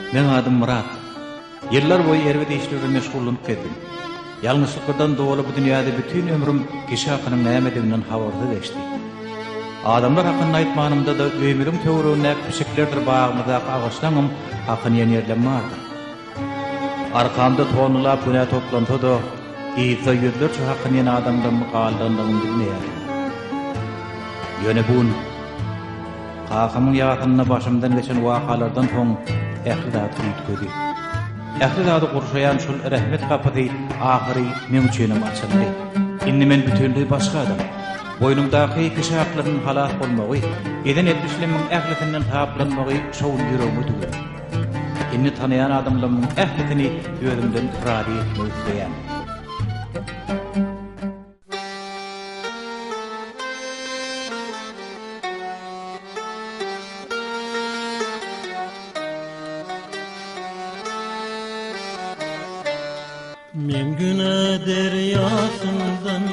Meň adym Myrat. Ýyllar boýy erbet işler bilen meşgullanyp gezdim. Ýalňyşlyklardan doly bu dünýäde bütin ömrüm kişi hakynyň nämediginden habarsyz geçdi. Adamlar hakynda aýtmanymda-da öýümiziň töweregindäki pişiklerdir bagymyzdaky agaçlaňam hakyny iýen ýerlem bardyr. Arkamda tonnalap günä toplansa-da, yzda ýüzlerçe hakyny iýen adamlarymy galdyrandygymy bilmeýärdim. Ýöne bu gün kakamyň ýasynda başymdan geçen wakalardan soň ähli zat üýtgedi. Ähli zady gurşaýan şol rehmet gapysy ahyry meň üçinem açyldy. Indi men bütinleý başga adam. Boýnumdaky kişi haklarynyň halas bolmagy, eden etmişlerimiň ählisinden saplanmagy şo gün ýüregime düwüldi. Indi tanaýan adamlarymyň ählisini özümden razy etmek isleýän. Men günä derýasyndan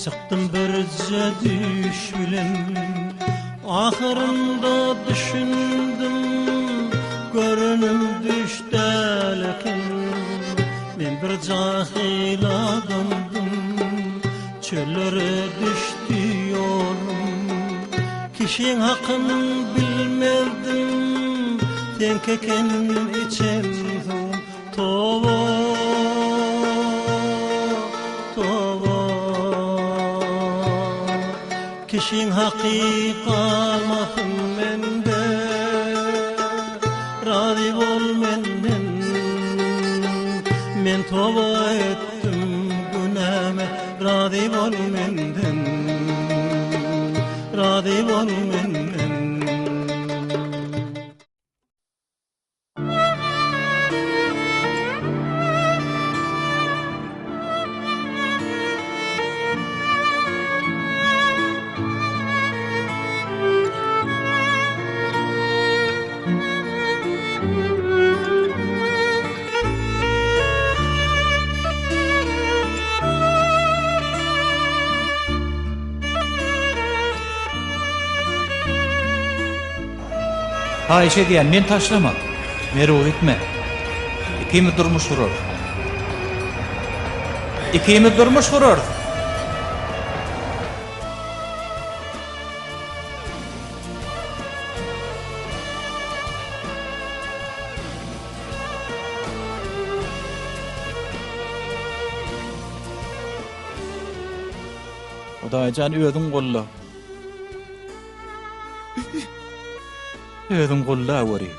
çykdym birje düýş bilen Ahyrynda düşündim görenim düş däl eken Men bir jahyl adamdym çöllere düşdi ýolum Kişiň hakyn bilmezdim seňki eken içen suwum Toba, toba. Kişiň haky galmasyn mende, Razy bol menden. Men toba etdim günäme, Razy bol menden. Razy bol menden. Haýyş edýän, meni taşlama. Merw gitme. Ikimiz durmuş gurarys. Ikimiz durmuş gurarys. Hudaýjan özüň golla. Özüň gollaweri.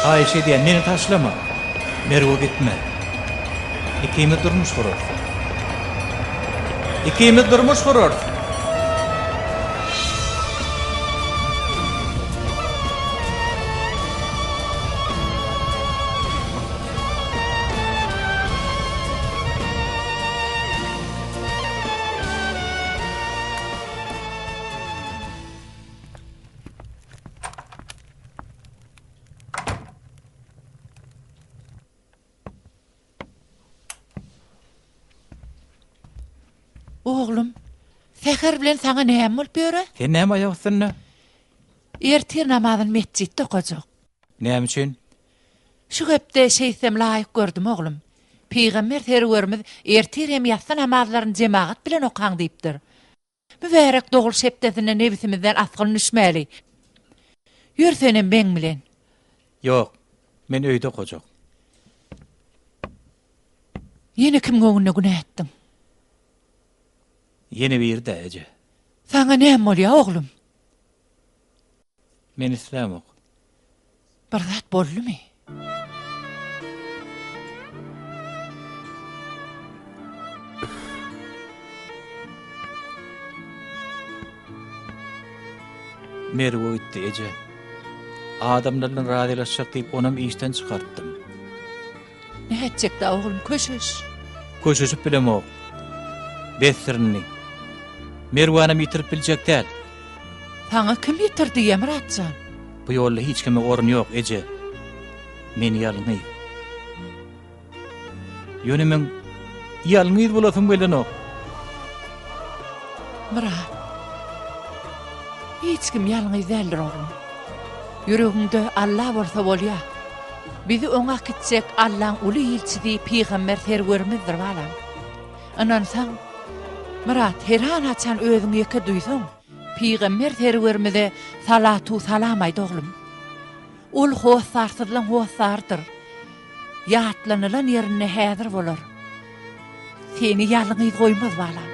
Haýyş edýän, meni taşlama. Merwe gitme. Ikimiz durmuş gurarys. Ikimiz durmuş gurarys. Oglum, säher bilen saňa näme bolup ýöre? Sen näme aýak üstünde? Ertir namazyny metjitde okajak. Näme üçin? Şu gepde şeýtsem laýyk gördüm, oglum. Pygamber serwerimiz ertir hem ýassy namazlaryny jemagat bilen okaň diýipdir. Mübärek dogluş hepdesinde nebisimizden asgyn düşmäli. Ýör senem meň bilen. Ýok, men öýde okajak. Ýene kimiň öňünde günä etdiň? Ýene biri-dä, eje. Saňa näme bolýa, oglum? Men islämok. Bir zat boldumy? Merwe gitdi, eje. Adamlar bilen razylaşjak diýip, onam işden çykartdym. Nätjek-dä, oglum, köşeş. Köşeşip bilemok. Besdir indi. Merwänem ýitirip biljek däl. Saňa kim ýitirdi, Ýemyrat jan? Bu ýolda hiç kime orun ýok, eje. Men ýalňyz. Ýöne meň ýalňyz bolasym gelenok. Myrat. Hiç kim ýalňyz däldir, oglum. Ýüregiňde Alla bolsa bolýa. Bizi oňa äkitjek Allaň uly ilçisi pygamber serwerimizdir, balam. Ynansaň, Myrat, heran-haçan özüňi ýeke duýsaň, pygamber serwerimize salatu salam aýt, oglum. Ol hossarsyzlaň hossarydyr. Ýatlanylan ýerinde häzir bolar. Seni ýalňyz goýmaz, balam.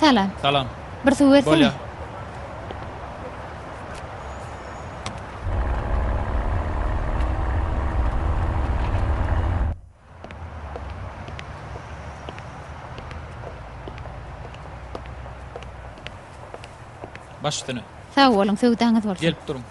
Salam. Salam. Bir suw bersene. Bolýar. Baş üstüne. Sag boluň, söwdaňyz bolsun. Gelip duruň.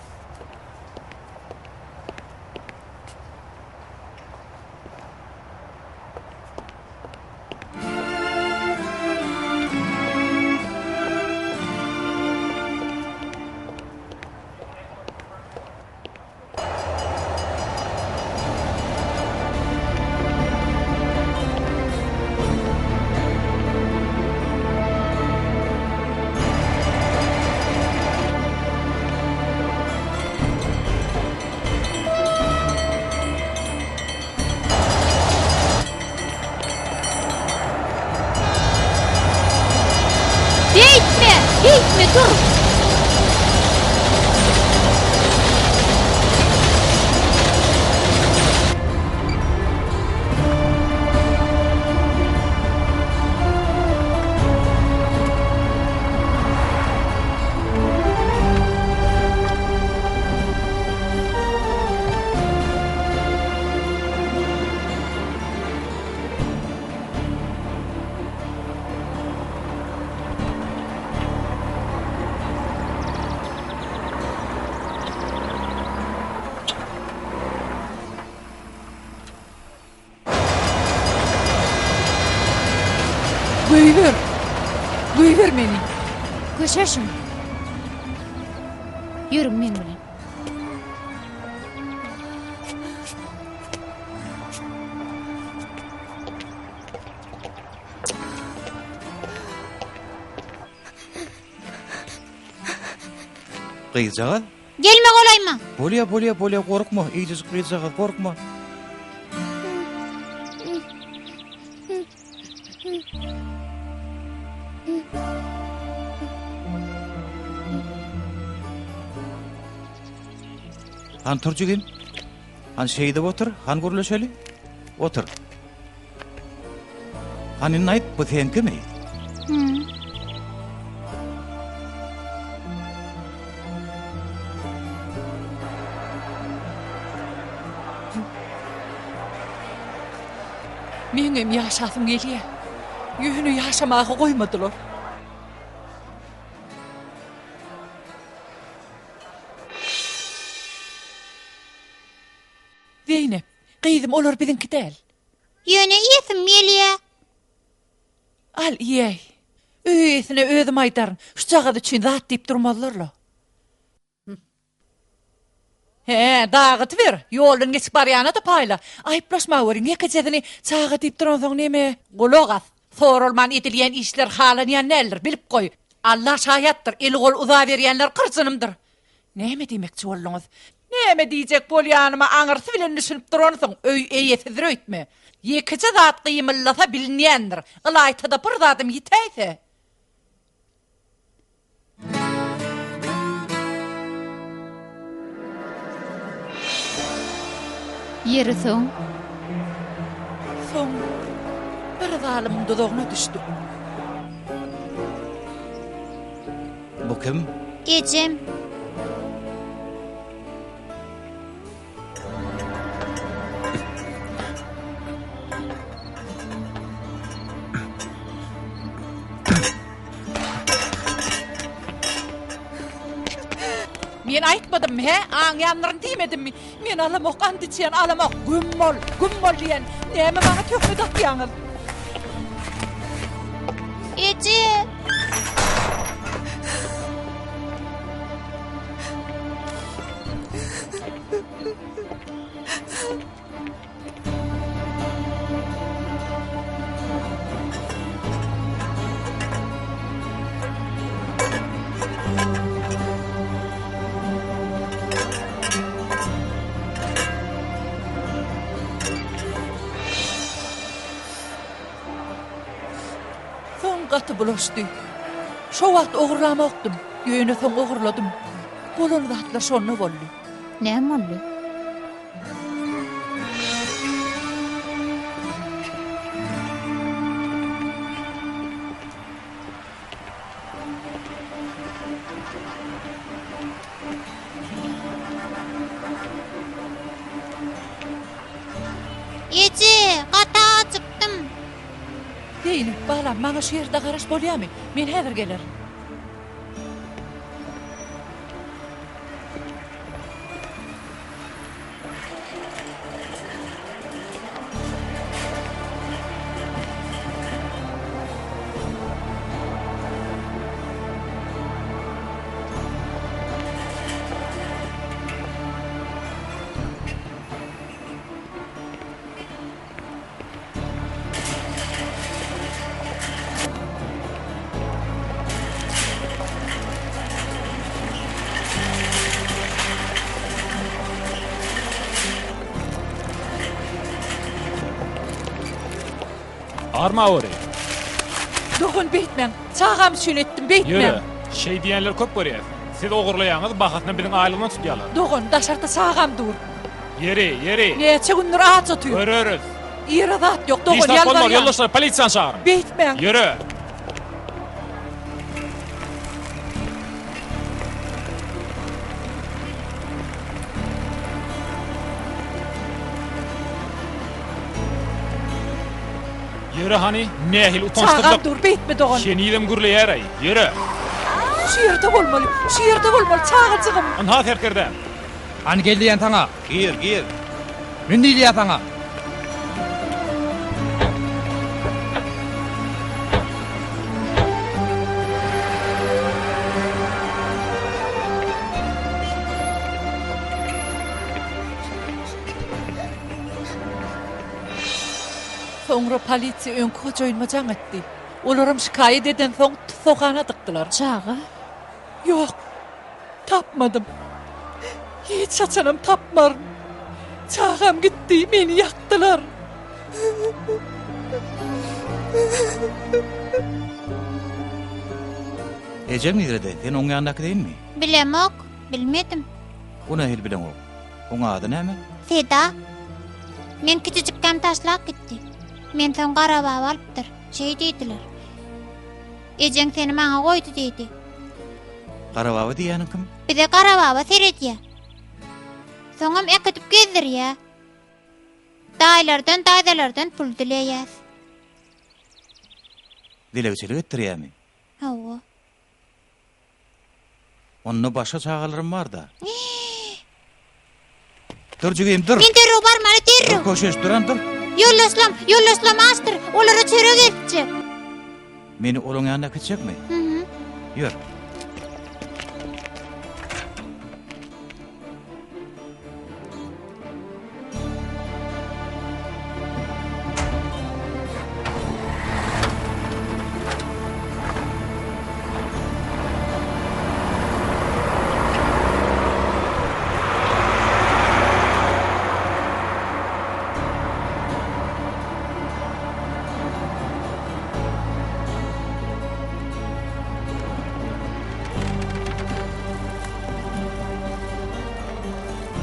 Beýtme! Beýtme, dur! Goýber! Goýber meni! Köşeşiň! Ýörüň meň bilen. Gyzjagaz? Gelme golaýyma! Bolýa, bolýa, bolýa, gorkma, eýjejik gyzjagaz, gorkma. Han tur jigim. Han şeýdip otur, han gürleşeli. Otur. Han indi aýt, bu seňkimi? Hmm. Meňem ýaşasym gelýär. Ýöne ýaşamaga goýmadylar. Zeýnep, gyzym olar biziňki däl. Ýöne iýesim gelýä. Al iýäý. Öý eýesine özüm aýdaryn. Şujagaz üçin zat diýip durmazlar-la. Hä, dagytyber, ýoldan geçip barýana-da paýla. Aýyplaşma görüň, ýekejesini çaga diýip duransoň neme? Gulak as, soralman edilýän işler halanýan däldir, bilip goý. Alla şaýatdyr, eli-goly uzaberýänler gyrjynymdyr. Näme diýmekçi bolduňyz? Näme diýjek bolýanyma aňyrsy bilen düşünip duransyň, öý eýesizdir öýtme. Ýekeje zat gymyldasa bilinýändir, ylaýta-da bir zadym ýitäýse. Ýeri soň? Soň bir zalymyň duzagyna düşdüm. Bu kim? Ejem. Men aýtmadymmy, hä? Aňýandyryn diýmedimmi? Men alamok, ant içýän, alamok. Güm bol, güm bol diýen. Näme maňa töhmet atýaňyz? Eje! Soň gaty bulaşdy. Şo wagt ogurlamokdym, ýöne soň ogurladym. Bolan zatlar şonda boldy. Näme boldy? Eje, gaty ajykdym. Zeýnep, balam, maňa şu ýerde garaş bolýamy? Men häzir gelerin. Armaweri. Dogan beýtmäň. Çagam üçin etdim, beýtmäň. Ýöre, şeý diýenleri köp görýäs. Siz ogurlaýaňyz, bahasyny biziň aýlygymyzdan tutýarlar. Dogan, daşarda çagam dur. Ýeri, ýeri. Näçe gündür aç otyr. Göreris. Ýere zat ýok, dogan, Hiç zat bolmaz, ýalbarýan. ýoldaşlar, polisiýany çagyryň. Beýtmäň. Ýöre. Ýöre hany, nähili utançsyzlyk. Çagam dur, beýtme dogan. Henizem gürleýär-aý. Ýöre. Şu ýerde bolmaly, şu ýerde bolmaly, çagajygym. Ynha serkerdäm. Hany gel diýýän saňa. Gir, gir. Mün diýilýär saňa. Soňra polisiýa öňki hojaýynyma jaň etdi. Olaram şikaýat edensoň tussaghana dykdylar. Çaga? Ýok, tapmadym. Hiç haçanam tapmaryn. Çagam gitdi, meni ýakdylar. Ejeň nirede? Sen oň ýanyna äkideýinmi? Bilemok, bilmedim. O nähili bileňok? Oň ady näme? Seda. Men kiçijikkäm taşlap gitdi. Men soň Garababa alypdyr. Şeý diýdiler. Ejeň seni maňa goýdy diýdi. Garababa diýýäniň kim? Bize Garababa seredýär. Soňam äkidip gezdirýär. Daýylardan, daýzalardan pul dileýäs. Dilegçilik etdirýärmi? Hawa. Onda başga çagalaram bar-da. Dur jigim, dur. Men derrew barmaly, derrew. Dur köşeş, duram dur. Ýoldaşlam, ýoldaşlam açdyr. Olara çörek eltjek. Meni olaň ýanyna äkitjekmi? Mhm. Ýör.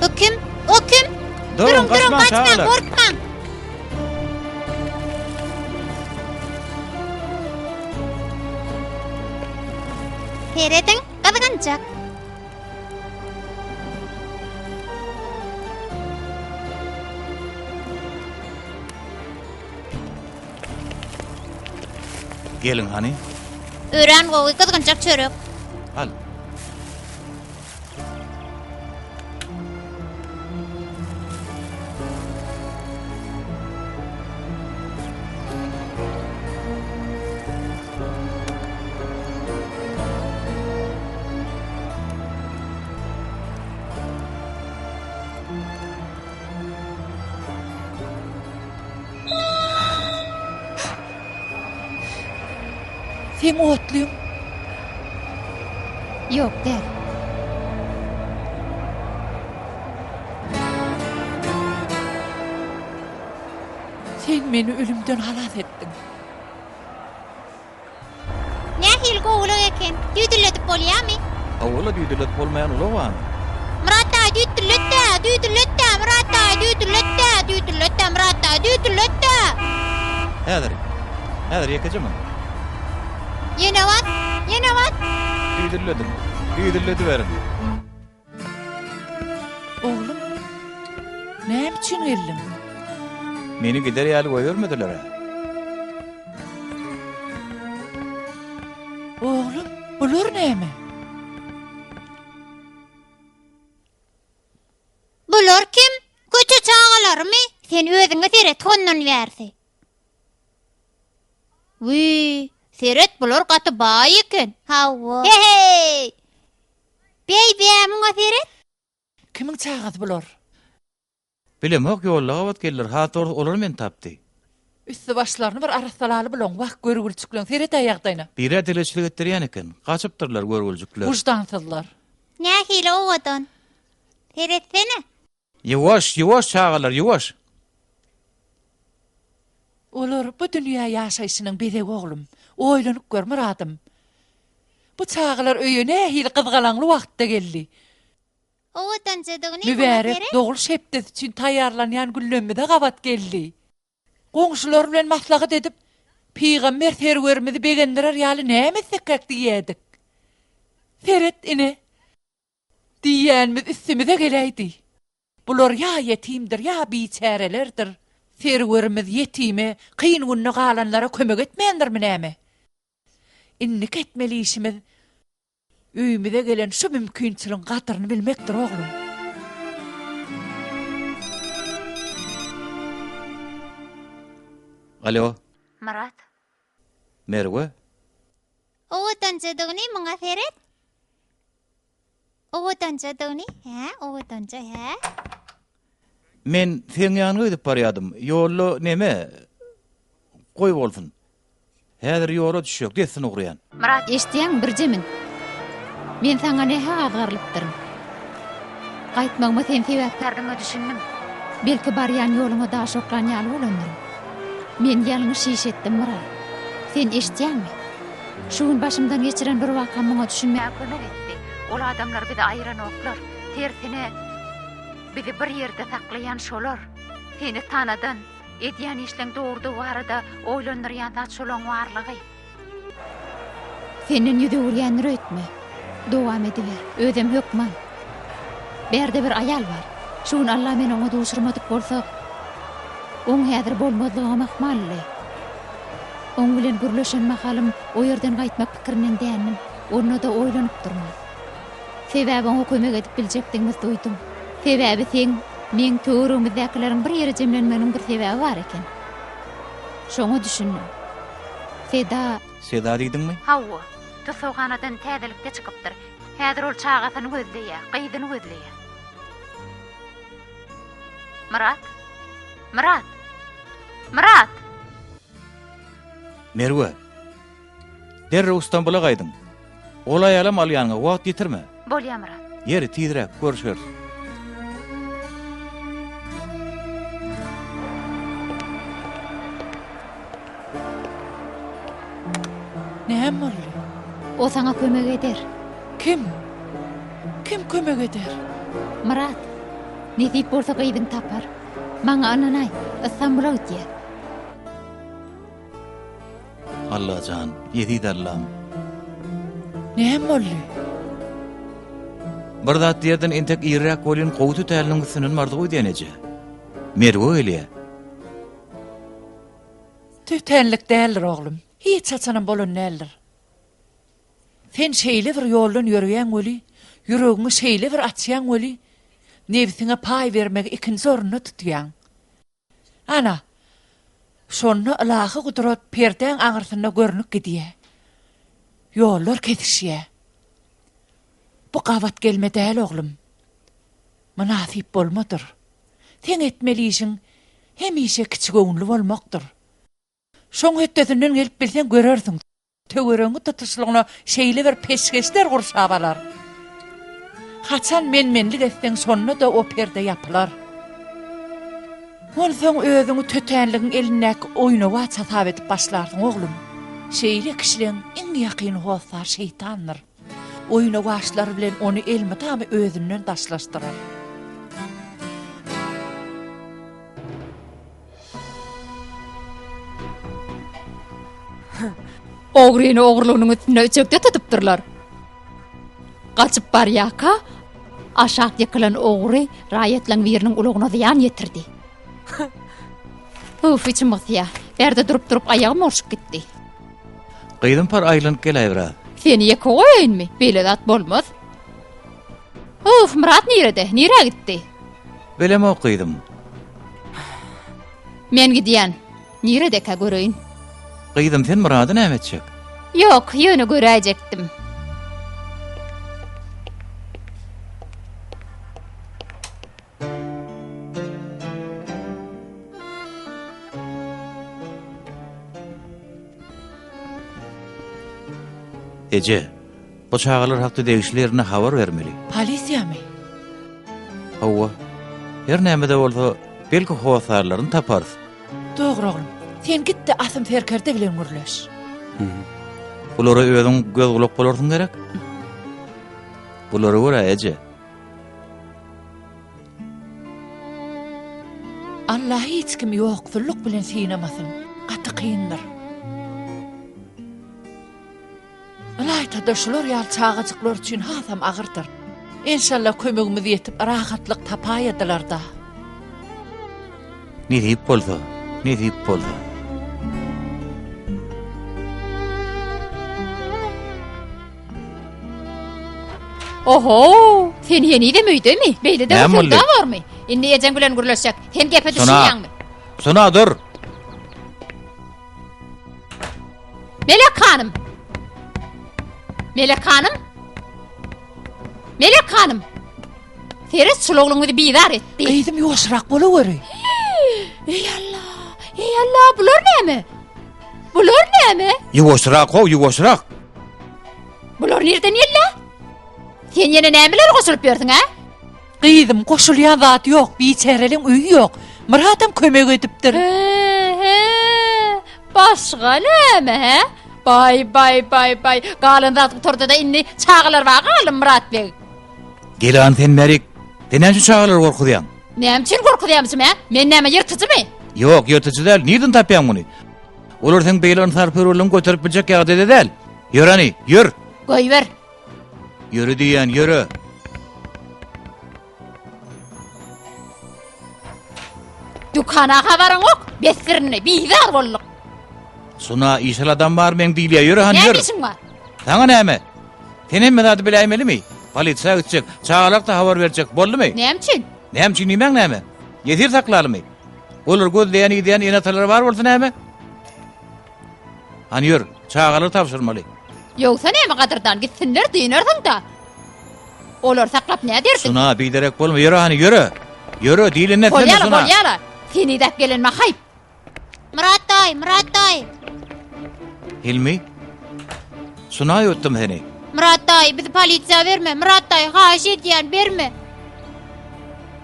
Bu kim? O kim? Durun, Durun, durun, gaçmaň, gaçmaň, çagalar. gorkmaň. Serediň, gyzgynjak. Geliň hany. Örän gowy gyzgynjak çörek. Al. Seň otlyň? Ýok, däl. Sen meni ölümden halas etdiň. Nähili gowulyk eken. Düýdülledip bolýamy? Hawa-la düýdülledip bolmaýan ulag barmy? Myrat daýy düýtdüllet-dä, düýdüllet-dä, Myrat daýy düýdüllet-dä, düýdüllet-dä, Myrat daýy düýdüllet-dä. Häzir. Häzir ýekeje mün. Ýene bas, ýene bas. Düýdülledim. Düýdüllediberiň. Oglum, näme üçin geldiň? Meni gider ýaly goýbermediler-ä. Oglum, bular näme? Bular kim? Köçe çagalarymy? Sen özüňe seret hondan bärsi. Wiý, seret bular gaty baý eken. Hawa. Heheý! Beý-bä, muňa seret. Kimiň çagasy bular? Bilemok, ýolda gabat geldiler, has dogrusy olar meni tapdy. Üsti-başlaryny bir arassalaly bulaň, wah, görgüljikleň, seret-ä ýagdaýyna. Biri-ä dilegçilik etdirýän eken, gaçypdyrlar görgüljikler. Wyždansyzlar. Nähili owadan. Seretsene. Ýuwaş, ýuwaş çagalar, ýuwaş. Olar bu dünýä ýaşaýşynyň bezegi oglum. Oýlanyp gör, Myradym. Bu çagalar öýe nähili gyzgalaňly wagtda geldi. Owadanjadygyny muňa Mübärek seret. dogluş hepdesi üçin taýýarlanýan günlemmize gabat geldi. Goňşular bilen maslahat edip, Pygamber Serwerimizi begendirer ýaly näme etsekkäk diýýärdik. Seret, ine, Diýýänimiz üstümize geläýdi. Bular ýa ýetimdir, ýa biçärelerdir. Serwerimiz ýetime, kyn günde galanlara kömek etmändirmi näme? Indiki etmeli işimiz öýümize gelen şu mümkinçiligiň gadyryny bilmekdir, oglum. Alo. Myrat. Merwe. Owadanjadygyny muňa seret. Owadanjadygyny, hä, owadanja, hä? Men seň ýanyňa gidip barýadym. Ýolda neme? Goý bolsun. Häzir ýola düşjek, dessin ugraýan. Myrat, eşidýäňmi, birje min. Men saňa nähak azgyrylypdyryn. Gaýtmagyma sen sebäpkärdigiňe düşündim. Belki barýan ýoluňa daş oklan ýaly bolandyryn. Men ýalňyş iş etdim, Myrat. Sen eşidýäňmi? Şu gün başymdan geçiren bir wakam muňa düşünmäge kömek etdi. Ol adamlar bizi aýyranoklar. Tersine, bizi bir ýerde saklaýan şolar. Seni tanadan, edýän işleň dogrudygy barada oýlandyrýan zat şolaň barlygy. Senden ýüz öwürýändir öýtme. Dowam ediber. Özem hökman. Bärde bir aýal bar. Şu gün Alla meni oňa duşurmadyk bolsa, oň häzir bolmazlygam ahmaldy. Oň bilen gürleşen mahalym o ýerden gaýtmak pikirinden dändim. Onda-da oýlanyp durman. Sebäbi oňa kömek edip biljekdigimizi duýdum. Sebäbi seň, meň töweregimizdäkileriň bir ýere jemlenmeginiň bir sebäbi bar eken. Şoňa düşündim. Seda. Seda diýdiňmi? Hawa. Tussaghanadan täzelikde çykypdyr. Häzir ol çagasyny gözleýär, gyzyny gözleýär. Myrat? Myrat! Myrat! Merwe! Derrew Stambula gaýdyň. Ol aýalam al ýanyňa, wagt ýitirme. Bolýa, Myrat. Ýeri, tizräk, görüşeris. Näme boldy? O saňa kömek eder. Kim? Kim kömek eder? Myrat. Nesip bolsa gyzyň tapar. Maňa ynanaý, Ystambula gidýär. Allajan, eziz Allam. Näme boldy? Bir zat diýerden entek irräk welin gowy tötänligiň üstünden bardy goý diýen eje. Merwe gelýä. Tötänlik däldir oglum. Hiç haçanam bolan däldir. Sen şeýle bir ýoldan ýöreýäň weli, ýüregiňi şeýle bir açýaň weli, nebsiňe paý bermegi ikinji orunda tutýaň. Ana, şonda ylahy gudrat perdäň aňyrsynda görnüp gidýär. Ýollar kesişýär. Bu gabat gelme däl, oglum. Mynasyp bolmadyr. Seň etmeli işiň hemişe kiçigöwünli bolmakdyr. Şoň hötdesinden gelip bilseň görersiň. Töweregiňi tutuşlygyna şeýle bir peşgeşler gurşap alar. Haçan men-menlik etseň şonda-da o perde ýapylar. Onsoň özüňi tötänligiň elindäki oýnawaç hasap edip başlarsyň, oglum. Şeýle kişileň iň ýakyn hossary şeýtandyr. Oýnawaçlary bilen ony elmydama özünden daşlaşdyrar. Ogryny ogurlygynyň üstünde üçekde tutupdyrlar. Gaçyp barýarka, aşak ýykylan ogry raýatlaryň biriniň ulagyna zyýan ýetirdi. Uf, içim gysýar. Bärde durup-durup aýagym orşup gitdi. Gyzym par aýlanyp geläý biraz. Seni ýeke goýaýynmy? Beýle zat bolmaz. Uf, Myrat nirede? Nirä gitdi? Bilemok gyzym. Men gidýän. Niredekä göreýin. Gyzym sen Myrady näme etjek? Ýok, ýöne göräýjekdim. Eje, bu çagalar hakda degişli ýerine habar bermeli. Polisiýamy? Hawa. Her näme-de bolsa, belki hossarlaryny taparys. Dogry oglum. Sen git-de Asym serkerde bilen gürleş. Bulara özüň göz-gulak bolarsyň gerek? Bulara görä, eje. Allah hiç kimi ýoksullyk bilen synamasyn. Gaty kyndyr. Ylaýta-da şular ýaly çagajyklar üçin hasam agyrdyr. Enşalla kömegimiz ýetip rahatlyk tapaýadylar-da. Nesip bolsa, nesip bolsa. Oho, sen henizem öýdemi? Beýle-de bir Näme boldy? söwda barmy? Indi ejeň bilen gürleşjek. Sen gepe Sona. düşünýäňmi? Sona dur. Melek hanym! Melek hanym! Melek hanym! Seret şul ogluň bizi bizar etdi. Gyzym ýuwaşrak bolaweri. Eý Allah! Eý Allah, bular näme? Bular näme? Ýuwaşrak how, ýuwaşrak. Bular nirden geldi? Sen ýene nämeler goşulyp ýörsüň, hä? Gyzym, goşulýan zat ýok, biçäreliň öýi ýok. Myradam kömek edipdir. He, başga näme, hä? Baý, baý, baý, baý. Galan zat gutardy-da indi çagalar bar galdy Myrat beg. Gel han sen bärik. Sen näme üçin çagalary gorkuzýaň? Näme üçin gorkuzýarmyşym, hä? Men näme ýyrtyjymy? Ýok, ýyrtyjy däl. Nirden tapýaň muny? Olar seň beýle ynsarperwerligiňi göterip biljek ýagdaýda däl. Ýör hany, ýör! Goýber. Ýöre diýýän, ýöre! Dükana habaryň ok, besdir indi, bizar bolduk. Suna işel adam bar meň diýilýär, ýöre hany, ýör! Näme işiň bar? Saňa näme? Sen hemme zady biläýmelimi? Polisiýa gitjek, çagalar-da habar berjek, boldumy? Näme üçin? Näme üçin diýmäň näme? Ýesir saklalymy? Olar gözleýän idýän ene-atalary bar bolsa näme? Hany ýör, çagalary tabşyrmaly. Ýogsa näme gadyrdan gitsinler dynarsyň-da. Olary saklap nädersiň? Suna biderek bolma, ýöre hany ýöre. Ýöre diýlende etsene Bolýala, Suna. bolýala. Seni idäp gelenime haýp. Myrat daýy, Myrat daýy. Hilmi? Suna ýutdum seni. Myrat daýy, bizi polisiýa berme. Myrat daýy, haýyş edýän, berme.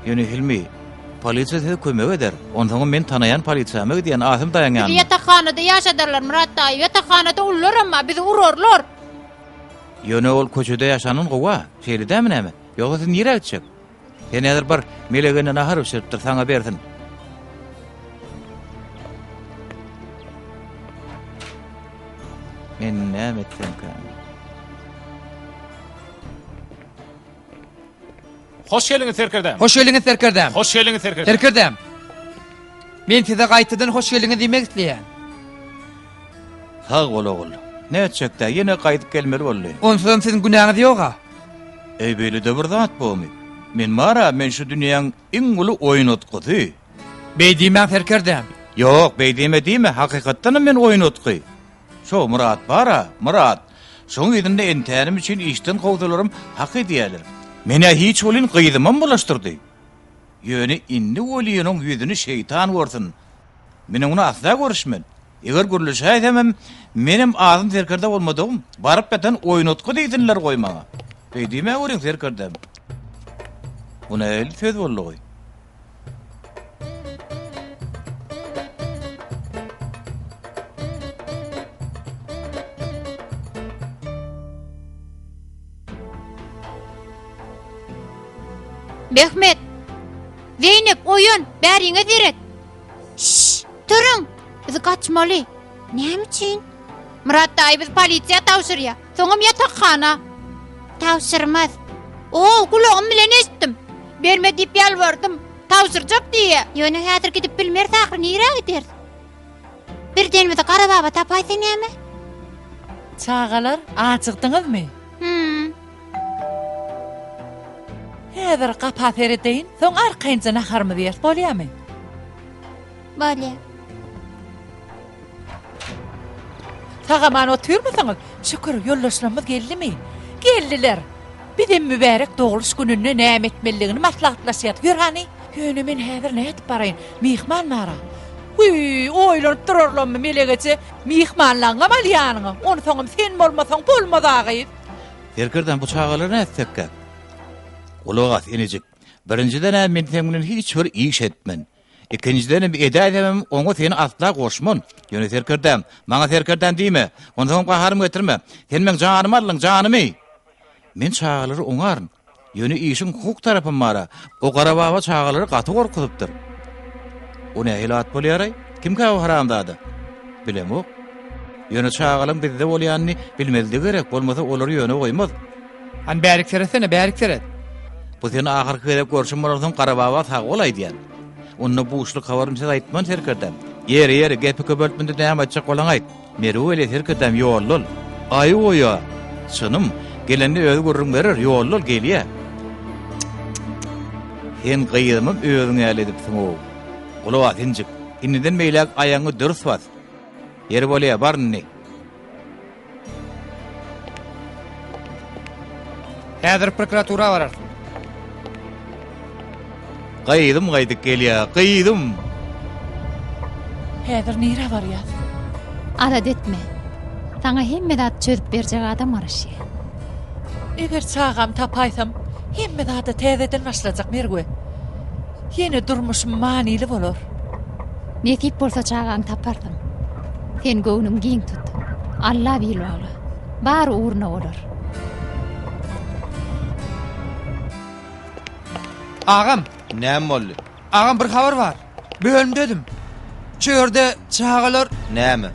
Ýöne Hilmi, polisiýa size kömek eder. Onsoňam men tanaýan polisiýama gidýän, Asym daýyň Bizi ýanyna. ýatakhanada ýaşadarlar, Myrat daýy. Ýatakhanada ulular bar, bizi urarlar. Ýöne ol köçede ýaşandan gowy-a, şeýle dälmi näme? Ýogsa siz nirä gitjek? Sen häzir bar, Melek ene nahar bişiripdir, saňa bersin. Men näme etsemkäm? Hoş geldiňiz serkerdäm. Hoş geldiňiz serkerdäm. Hoş geldiňiz serkerdäm. Serkerdäm. Men size gaýtadan hoş geldiňiz diýmek isleýän. Sag bol ogul. Nätjek-dä, ýene gaýdyp gelmeli boldy. Onsuzam siziň günäňiz ýog-a. Eý, beýle-de bir zat bomy? Men bar-a, men şu dünýäň iň uly oýnatgysy. Beý diýmäň serkerdäm. Ýok, beý diýme diýme, hakykatdanam men oýnatgy. Şo Myrat bar-a, Myrat. Şoň yzynda entänim üçin işden kowsalaram hak edýäler. Men-ä hiç welin gyzymam bulaşdyrdy. Ýöne indi welin oň ýüzüni şeýtan görsün. Men oňa asla görüşmen. Eger gürleşäýsemem, menem azym serkerde bolmadygym, baryp ýatan oýnatgy diýsinler goý maňa. Beý diýmäweriň serkerdäm. Bu nähili söz boldugy? Mehmet! Zeýnep, oýan, bäriňe seret! Şşş, turuň! Biz gaçmaly. Näme üçin? Myrat daýy bizi polisiýa tabşyrýar. Soňam ýatakhana. Tabşyrmaz. O, gulagym bilen eşitdim. Berme diýip ýalbardym. Tabşyrjak diýýär. Ýöne häzir gidip bilmeris ahyry, nirä gideris? Birden bizi Gara baba tapaýsa näme? Çagalar, ajykdyňyzmy? Hüm. Häzir gapa seredeýin, soň arkaýynja naharymyzy ýeris, bolýamy? Bolýar. Sag-aman otyrmysyňyz? Şükür, ýoldaşlarymyz geldimi? Geldiler. Bizem mübärek dogluş gününde näme etmelidigini maslahatlaşýarys. Ýör hany. Ýöne men häzir nädip baraýyn? Myhman bar-a. Wiý, oýlanyp durarlarmy, Melek eje? Myhmanlaňňam al ýanyňa. Onsoňam sen bolmasaň bolmaz-a, gyz. Serkerdäm, bu çagalary nätsekkä? Gulak as, inijik. Birinjiden-ä men seň bilen hiç bir iş etmen. Ikinjidenem edäýsemem oňa seni asla goşman. Ýöne serkerdäm, maňa serkerdäm diýme. Onsoňam gaharymy getirme. Sen meň janymy aldyň, janymy! Men çagalary oňaryn. Ýöne işiň hukuk tarapam bar-a. O gara baba çagalary gaty gorkuzypdyr. O nähili at bolýar-aý? Kimkä o haramzada? Bilemok. Ýöne çagalaň bizde bolýanyny bilmezligi gerek, bolmasa olary ýöne goýmaz. Hany bärik seretsene, bärik seret. Bu seni ahyrky gezek görşüm bolansoň Garababa sag bol aýdýan. Onda buşluk habaryny size aýtman serkerdäm. Ýeri, ýeri, gepi köpeltmede näme aýtjak bolaň aýt. Merw weli serkerdäm ýolda ol. Aý goýa. Çynym, gelende özi gürrüň berer, ýolda ol, gelýä. Sen gyzymam özüň ýaly edipsiň-ow. Gulak as, injik. Indiden beýläk aýagyňy dürs bas. Ýeri bolýa, bar indi. Häzir prokuratura bararys. Gyzym gaýdyp gelýär, gyzym. Häzir nirä barýas? Alada etme. Saňa hemme zady çözüp berjek adam garaşýar. Eger çagamy tapaýsam, hemme zada täzeden başlajak, Merwe. Ýene durmuşym manyly bolar. Nesip bolsa çagaňy taparsyň. Sen göwnüňi giň tut. Alla bil bagla. Bary ugruna bolar. Agam! Näme boldy? Agam bir habar bar. Bölümdedim. Şu ýerde çagalar... Näme?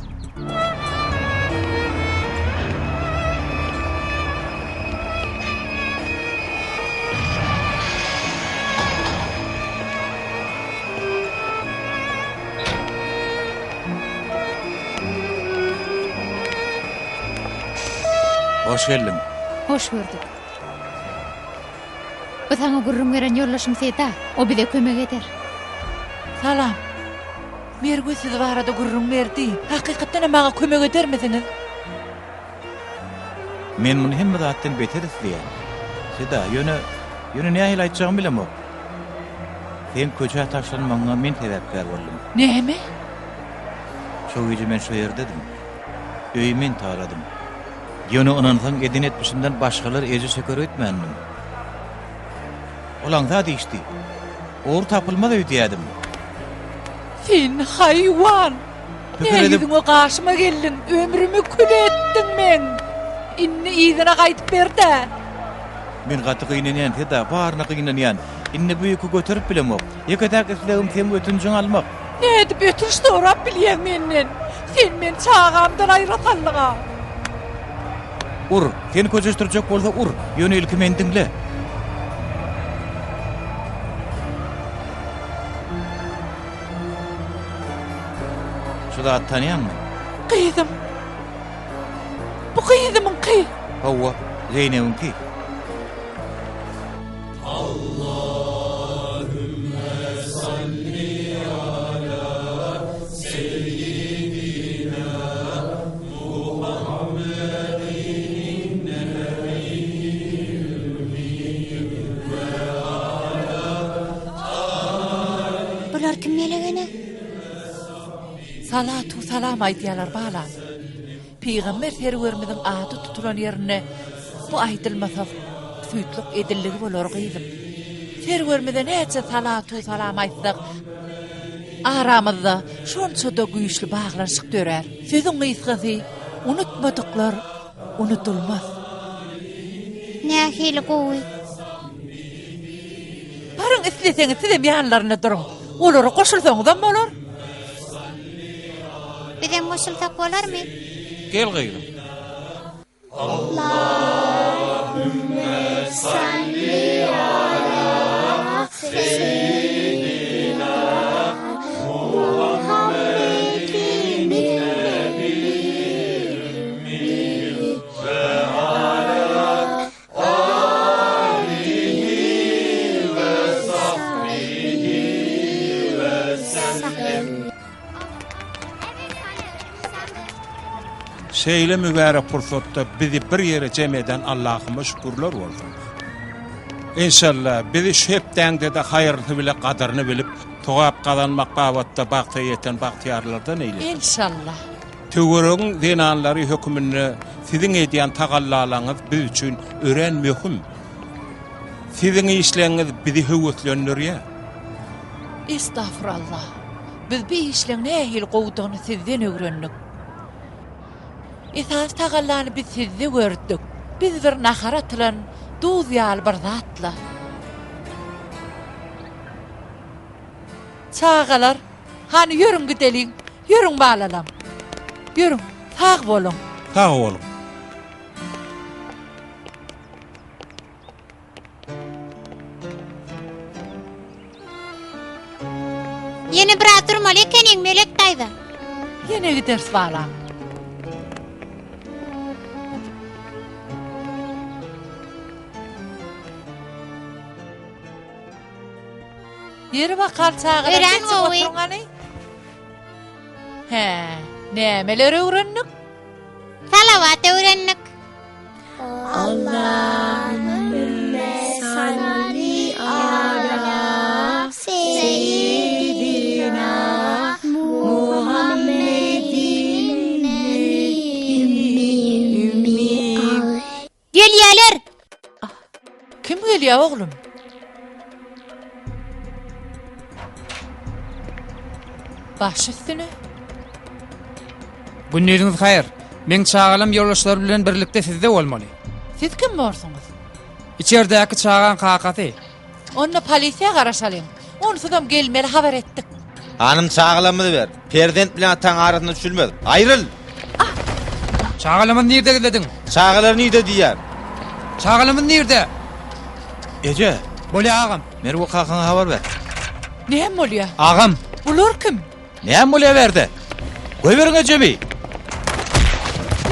Hoş geldiň. Hoş gördük. Bu saňa gürrüň beren ýoldaşym Seda, o bize kömek eder. Salam. Merwe siz barada gürrüň berdi. Hakykatdan hem maňa kömek edermisiňiz? Men muny hemme zatdan beter isleýän. Seda, ýöne, ýöne nähili aýtjagymy bilemok. Seň köçä taşlanmagyňa men sebäpkär boldum. Näme? Şo gije men şo ýerdedim. Öýi men taladym. Ýöne ynansaň eden etmişimden başgalar ejir çeker öýtmändim. Ol aňsat işdi. Ogry tapylmaz öýdýädim. Sen haýwan! Pikir Nä edip. ýüzüňe gaşyma geldiň, ömrümi kül etdiň meň. Indi yzyna gaýdyp ber-dä. Men gaty gynanýan, Seda, baryna gynanýan. Indi bu ýüki göterip bilemok. Ýeke-täk islegim seň ötünjiňi almak. Nädip ötünç sorap bilýäň menden? Sen meni çagamdan aýra saldyň-a. Ur, seni köşeşdirjek bolsa ur, ýöne ilki meni diňle. Şu zady tanýaňmy? Gyzym. Bu gyzymyňky. Hawa, Zeýnebiňki. Bular kim melegene? Salatu salam aýdýarlar balam. Pygamber Serwerimiziň ady tutulan ýerinde bu aýdylmasa süýtlük edildigi bolar gyzym. Serwerimize näçe salatu salam aýtsak, aramyzda şonça-da güýçli baglanyşyk dörär. Sözüň gysgasy, unutmadyklar unudylmaz. Nähili gowy. Baryň isleseňiz sizem ýanlarynda duruň. Olara goşulsaňyzam bolar. Bizem goşulsak bolarmy? Gel gyzym. Şeýle mübärek pursatda bizi bir ýere jem eden Allahyma şükürler bolsun. Enşalla, bizi şu hepdäňde-de haýyrlysy bile gadyryny bilip, sogap gazanmak babatda bagta ýeten bagtyýarlardan eýlesin. Enşalla. Töweregiň zenanlary höküminde siziň edýän tagallalaryňyz biz üçin örän möhüm. Siziň işleňiz bizi höweslendirýär. Estagfurallah. Biz bu işleň nähili gowudygyny sizden öwrendik. Esasy tagallany biz sizde gördük. Biz bir nahara atylan duz ýaly bir zatla. Çagalar, hany ýörüň gideliň. Ýörüň balalam. Ýörüň. Sag boluň. Sag boluň. Ýene biraz durmaly ekeniň, Melek daýza. Ýene gideris balam. Ýeri bakal çagalar Örän geçip gowy. oturyň hany. Hä, nämeler öwrendik? Salawat öwrendik. Allahümme salli ala seyyidina Muhammedin. Bolýa oglum. Baş üstüne. Gündiziňiz haýyr. Meň çagalam ýoldaşlary bilen birlikde sizde bolmaly. Siz kim borsuňyz? Içerdäki çagaň kakasy. Onda polisiýa garaşalyň. Onsuzam gelmeli habar etdik. Hanym çagalamyzy ber. Perzent bilen ataň arasynda düşülmez. Aýryl! Çagalamyzy nirde gizlediň? Çagalar nirde diýýän? Çagalamyz nirde? Eje! Bolýa agam. Merwe kakaňa habar ber. Näme bolýa? Agam. Bular kim? Näme bolýa bärde? Goýberiň ejemi!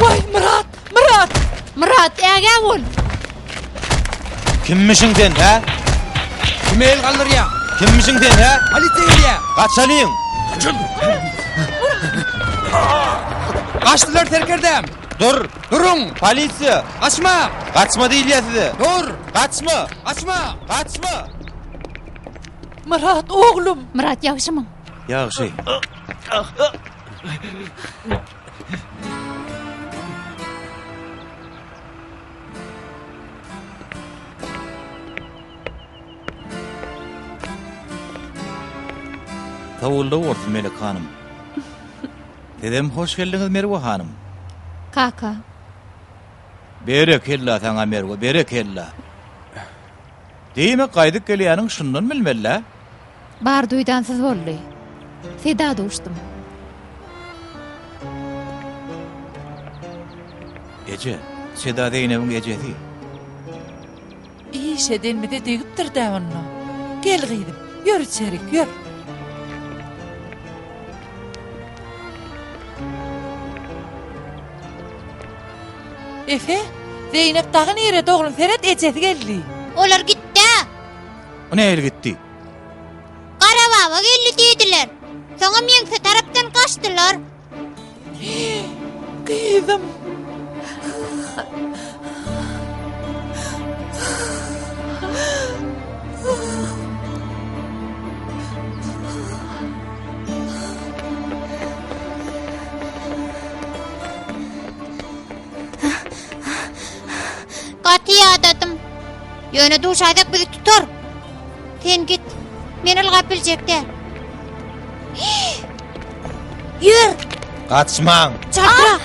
Waý, Myrat! Myrat! Myrat, ägä bol! Kimmişiň sen, hä? Kime el galdyrýaň? Kimmişiň sen, hä? Polisiýa gelýär! Gaçalyň! Gaçdylar serkerdäm! Dur! Duruň! Polisiýa! Gaçma! Gaçma diýilýär size! Dur! Gaçma! Gaçma! Gaçma! Myrat, oglum! Myrat, ýagşymyň? Ýagşy. Sawulda bolsun Melek hanym. Sizem hoş geldiňiz Merwe hanym. Kaka. Berekella saňa Merwe, berekella. Diýmek gaýdyp gelýäniň şundan bilmeli-dä. Bar duýdansyz boldy. Seda duşdum. Eje, Seda Zeýnebiň ejesi. Iş edenimize degipdir-dä onda. Gel gyzym, ýör içerik, ýör. Efe, Zeýnep dagy nirede oglum, seret ejesi geldi. Olar gitdä. O nähili gitdi? Gara baba geldi diýdiler. Soňam ýeňse tarapdan gaçdylar. Gyzym. Gaty ýadadym. Ýöne duşaýsak bizi tutar. Sen git. Men ylgap biljek däl. Ýör! Gaçmaň! Çartrak!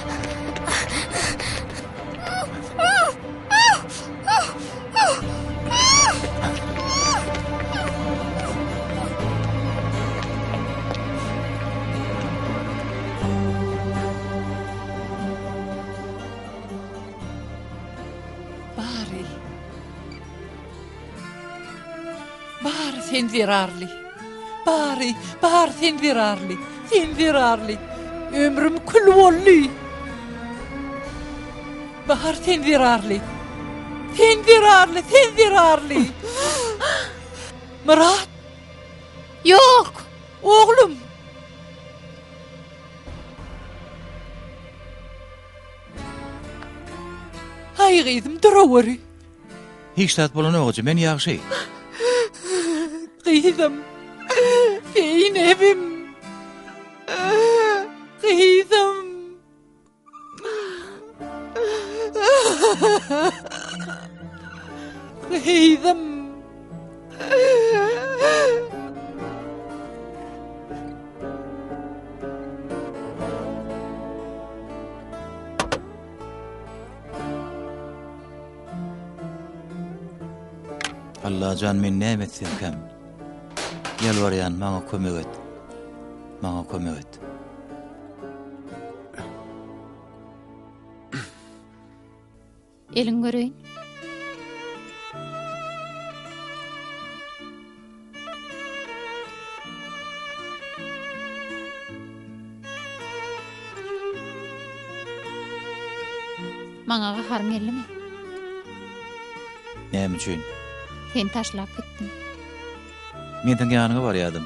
Bary. Bary sen zerarly. Bary, bary sen zerarly. Sen zerarly. Ömrüm kül boldy. Bahar sen zerarly. Sen zerarly, sen zerarly. Myrat. Ýok. Oglum. Aý gyzym duraweri. Hiç zat bolanok eje, men ýagşy. Gyzym. Zeýnebim. Gyzym. Gyzym. Allajan men näme etsemkäm? Ýalbarýan maňa kömek et. Maňa kömek et. Eliň göreýin. Maňa gaharyň geldimi? Näme üçin? Seni taşlap gitdim. Men seň ýanyňa barýadym.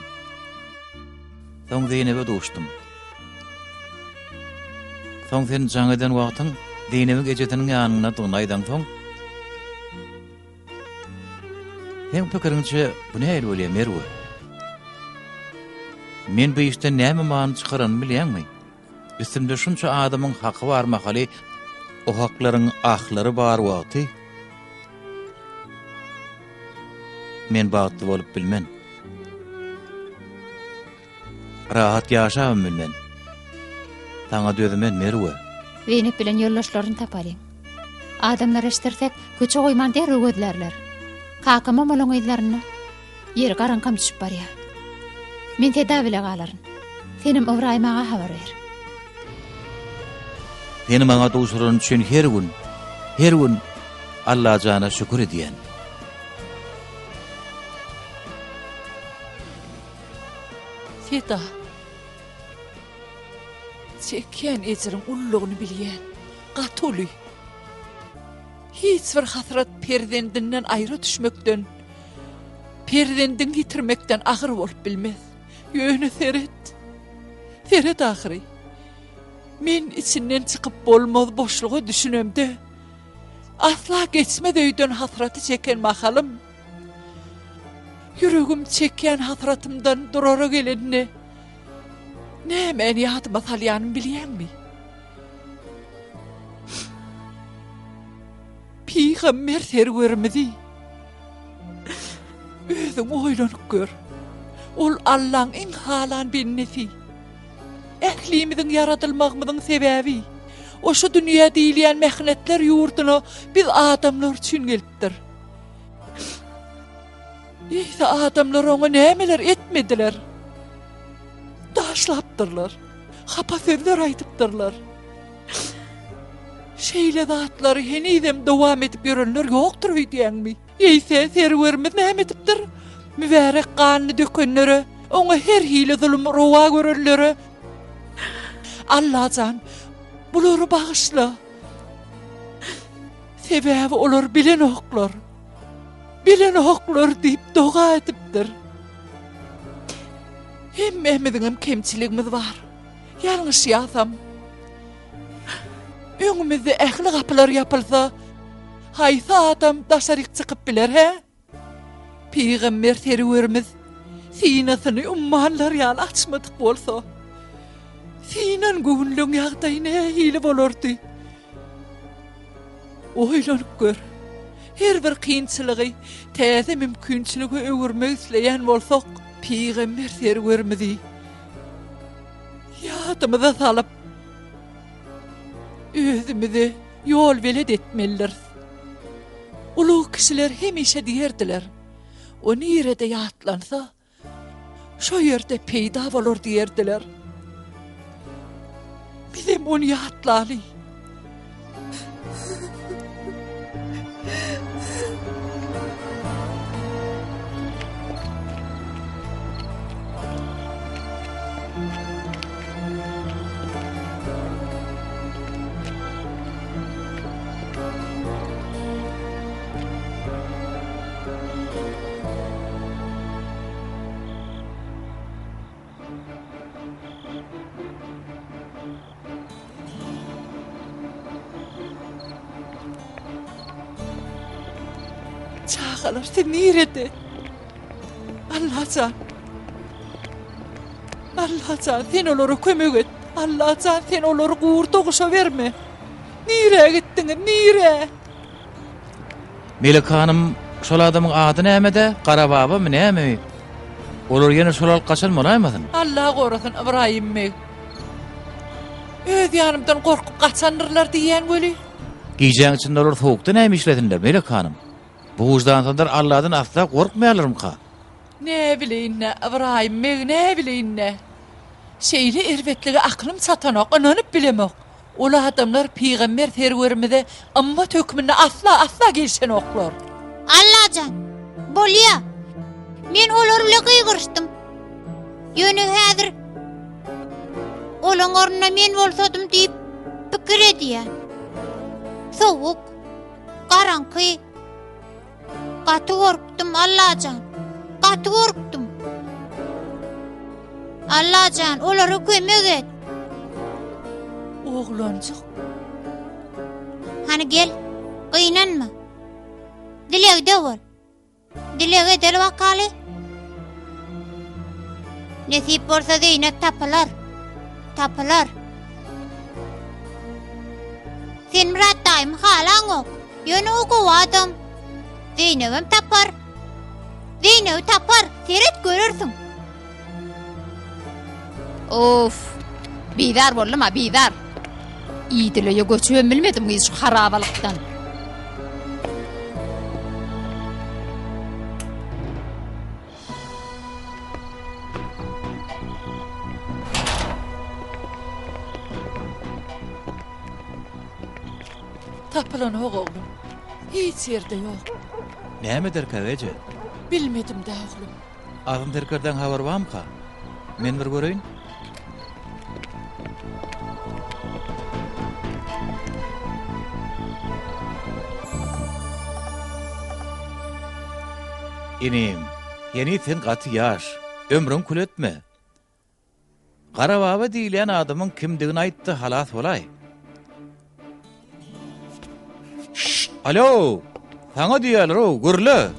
Soň Zeýnebe duşdum. Soň sen jaň eden wagtyň Zeýnebiň ejesiniň ýanyndadygyny aýdaňsoň, Seň pikiriňçe bu nähili bolýar, Merwe? Men bu işden näme many çykaranymy bilýäňmi? Üstümde şunça adamyň haky bar mahaly, o haklaryň ahlary bar wagty. Men bagtly bolup bilmen. Rahat ýaşabam bilmen. Saňa dözmen, Merwe. Zeýnep bilen ýoldaşlaryny tapalyň. Adamlara eşdirsek, köçe goýman derrew gözlärler. Kakamam olaň yzlarynda. Ýeri garaňkam düşüp barýar. Men Seda bile galaryn. Senem Ybraýym aga habar ber. Seni maňa duşurany üçin her gün, her gün Allajana şükür edýän. Seda. Çekýän ejiriň ululygyny bilýän. Gaty uly. Hiç bir hasrat perzendinden aýra düşmekden, perzendiňi ýitirmekden agyr bolup bilmez. Ýöne seret, seret ahyry. Men içinden çykyp bolmaz boşluga düşünemde, asla geçmez öýden hasraty çeken mahalym, ýüregim çekýän hasratymdan durara gelende, nämäni ýadyma salýanymy bilýäňmi? Pygamber serwerimizi özüň oýlanyp gör. Ol Allaň iň halan bendesi. Ählimiziň ýaradylmagymyzyň sebäbi, o şu dünýä diýilýän mähnetler ýurduna biz adamlar üçin gelipdir. Eýse adamlar oňa nämeler etmediler? Daşlapdyrlar. Hapa sözler aýdypdyrlar. Şeýle zatlary henizem dowam edip ýörenler ýokdur öýdýäňmi? Eýse, Serwerimiz näme edipdir? Mübärek ganyny dökenlere, oňa her hili zulum rowa görenlere, Allajan, bulary bagyşla. Sebäbi olar bilenoklar. Bilenoklar diýip doga edipdir. Hemmämiziňem kemçiligimiz bar. Ýalňyşýasam. Öňümizde ähli gapylar ýapylsa, haýsy adam daşaryk çykyp biler, hä? Pygamber Serwerimiz synasyny ummanlar ýaly açmadyk bolsa, synan göwünliň ýagdaýy nähili bolardy? Oýlanyp gör. Her bir kynçylygy täze mümkinçilige öwürmek isleýän bolsak, Pygamber Serwerimizi ýadymyza salyp, özümize ýolbelet etmelidiris. Ulug kişiler hemişe diýerdiler, O nirede ýatlansa, Şo ýerde peýda bolar diýerdiler. Bizem ony ýatlaly. Çagalar siz nirede? Allajan. Allajan sen olara kömek et. Allajan sen olary gurda guşa berme. Nirä gitdiňiz, nirä? Melek hanym, şol adamyň ady nämede? Gara babamy, näme? Olar ýene şol alyp gaçan bolaýmasyn? Alla gorasyn, Ybraýym beg. Öz ýanymdan gorkup gaçandyrlar diýýän weli. Gijäň içinde olar sowukda näme işlesinler, Melek hanym? Bu wyždansyzlar Alladan asla gorkmaýarlarmyka? Näbileýin-dä, Ybraýym beg, näbileýin-dä. Şeýle erbetlige aklym çatanok, ynanyp bilemok. Ol adamlar pygamber serwerimize ymmat hökmünde asla, asla gelşenoklar. Allajan, bolýa. Men olar bile gygyryşdym. Ýöne häzir olaň ornunda men bolsadym diýip pikir edýän. Sowuk, garaňky. Gaty gorkdum, Allajan. Gaty gorkdum. Allajan, olara kömek et. Oglanjyk. Hany gel, gynanma. Dilegde bol. Dileg edeli bakaly. Nesip bolsa Zeýnep tapylar. Tapylar. Sen Myrat daýymy halaňok. Ýöne o gowy adam. Zeýnebem tapar. Zeýnebi tapar, seret görersiň. Of! Bizar boldum-a, bizar. Idile göçübem bilmedim gyz şu harabalykdan. Tapylanok oglum. Hiç ýerde ýok. Näme ederkä eje? Bilmedim-dä oglum. Azym serkerdäň habary barmyka? Men bir göreýin. Inim, heniz sen gaty ýaş. Ömrüňi kül etme. Gara baba diýilýän adamyň kimdigini aýt-da halas bolaý. Şşt, alo! Saňa diýýärler-ow, gürle!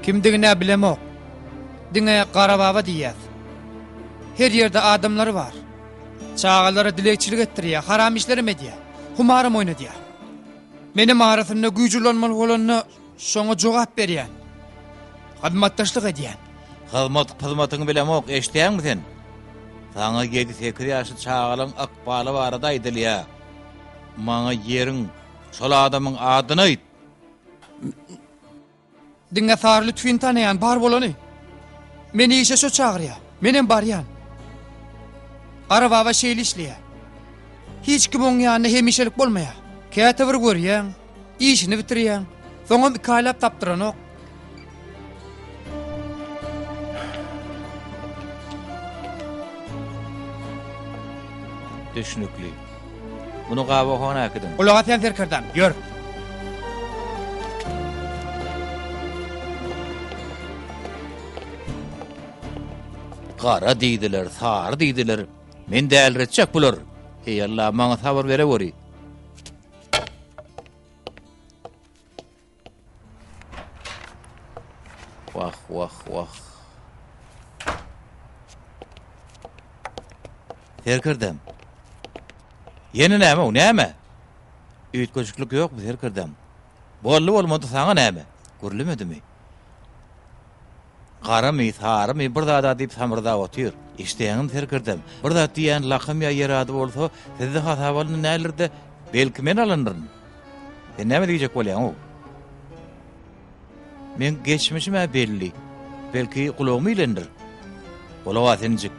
Kimdigin-ä bilemok. Diňe Gara baba diýýäs. Her ýerde adamlary bar. Çagalara dilegçilik etdirýär, haram işlerem edýär. Humaram oýnadýar. Menem arasynda güýç ulanmaly bolanda şoňa jogap berýän. Hyzmatdaşlyk edýän. Hyzmat pyzmatyňy bilemok, eşidýäňmi sen? Saňa ýedi-sekiz ýaşly çagalaň ykbaly barada aýdylýar. Maňa ýeriň, şol adamyň adyny aýt! Diňe Sary Lütfini tanaýan, bar bolany. Meni işe şo çagyrýar. Menem barýan. Gara baba şeýle işleýär. Hiç kim oň ýanynda hemişelik bolmaýar. Käte bir görýäň, işini bitirýäň, soňam iki aýlap tapdyranok. Düşnükli. Muny gabawhana äkidiň. Gulak asýan serkerdäm, ýör. Gara diýdiler, sary diýdiler. Men däliretjek bular. Eý Alla, maňa sabyr bereweri. Wah, wah, wah. Serkerdem. Ýene näme o, näme? Üýtgeşiklik ýokmy, serkerdem? Boldy bolmady saňa näme? Gürlemedimi? Garamy, sarymy bir zada diýip samyrdap otyr. Eşidýäňmi serkerdem? Bir zat diýýän lakam ýa ýer ady bolsa, sizde hasaba alnan däldir-de, belki men alandyryn. Sen näme diýjek bolýaň-ow? Meň geçmişim-ä belli. Belki gulagymy ilendir. Gulak as injik.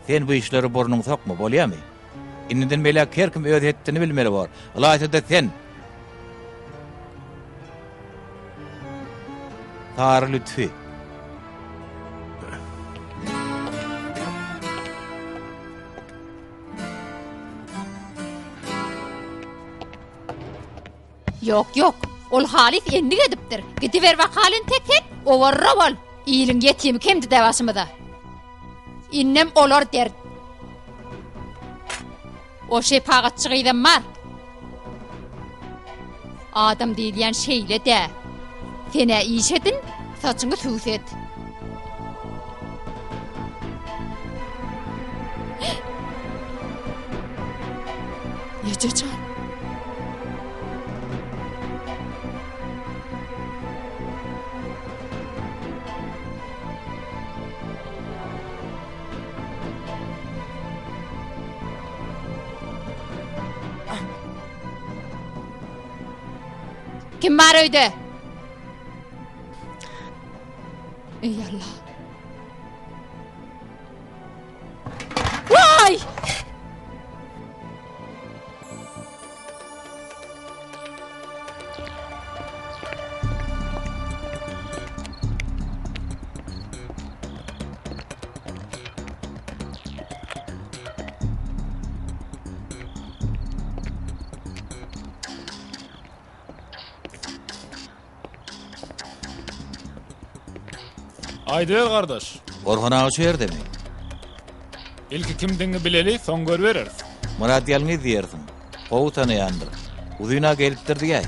Sen bu işlere burnuňy sokma, bolýamy? Indiden beýläk her kim öz hetdini bilmeli bor. Ylaýta-da sen. Sary Lütfi. Ýok, ýok. Ol halys endik edipdir. Gidiber bakaly entek sen, owarra bol. Iliň ýetimi kemdi-dä başymyza. Indem olar dert. O şepagatçy gyzam bar. Adam diýilýän şeýle-dä. Sen-ä iş edin, saçyňy süwset. Eje jan. Kim bar öýde? Eý Allah. Waý! Aýdyber gardaş. Orhan aga şu ýerdemi? Ilki kimdigiňi bileli, soň görübereris. Myrat ýalňyz diýersiň. Gowy tanaýandyr. Uzyn-a gelipdir diýäý.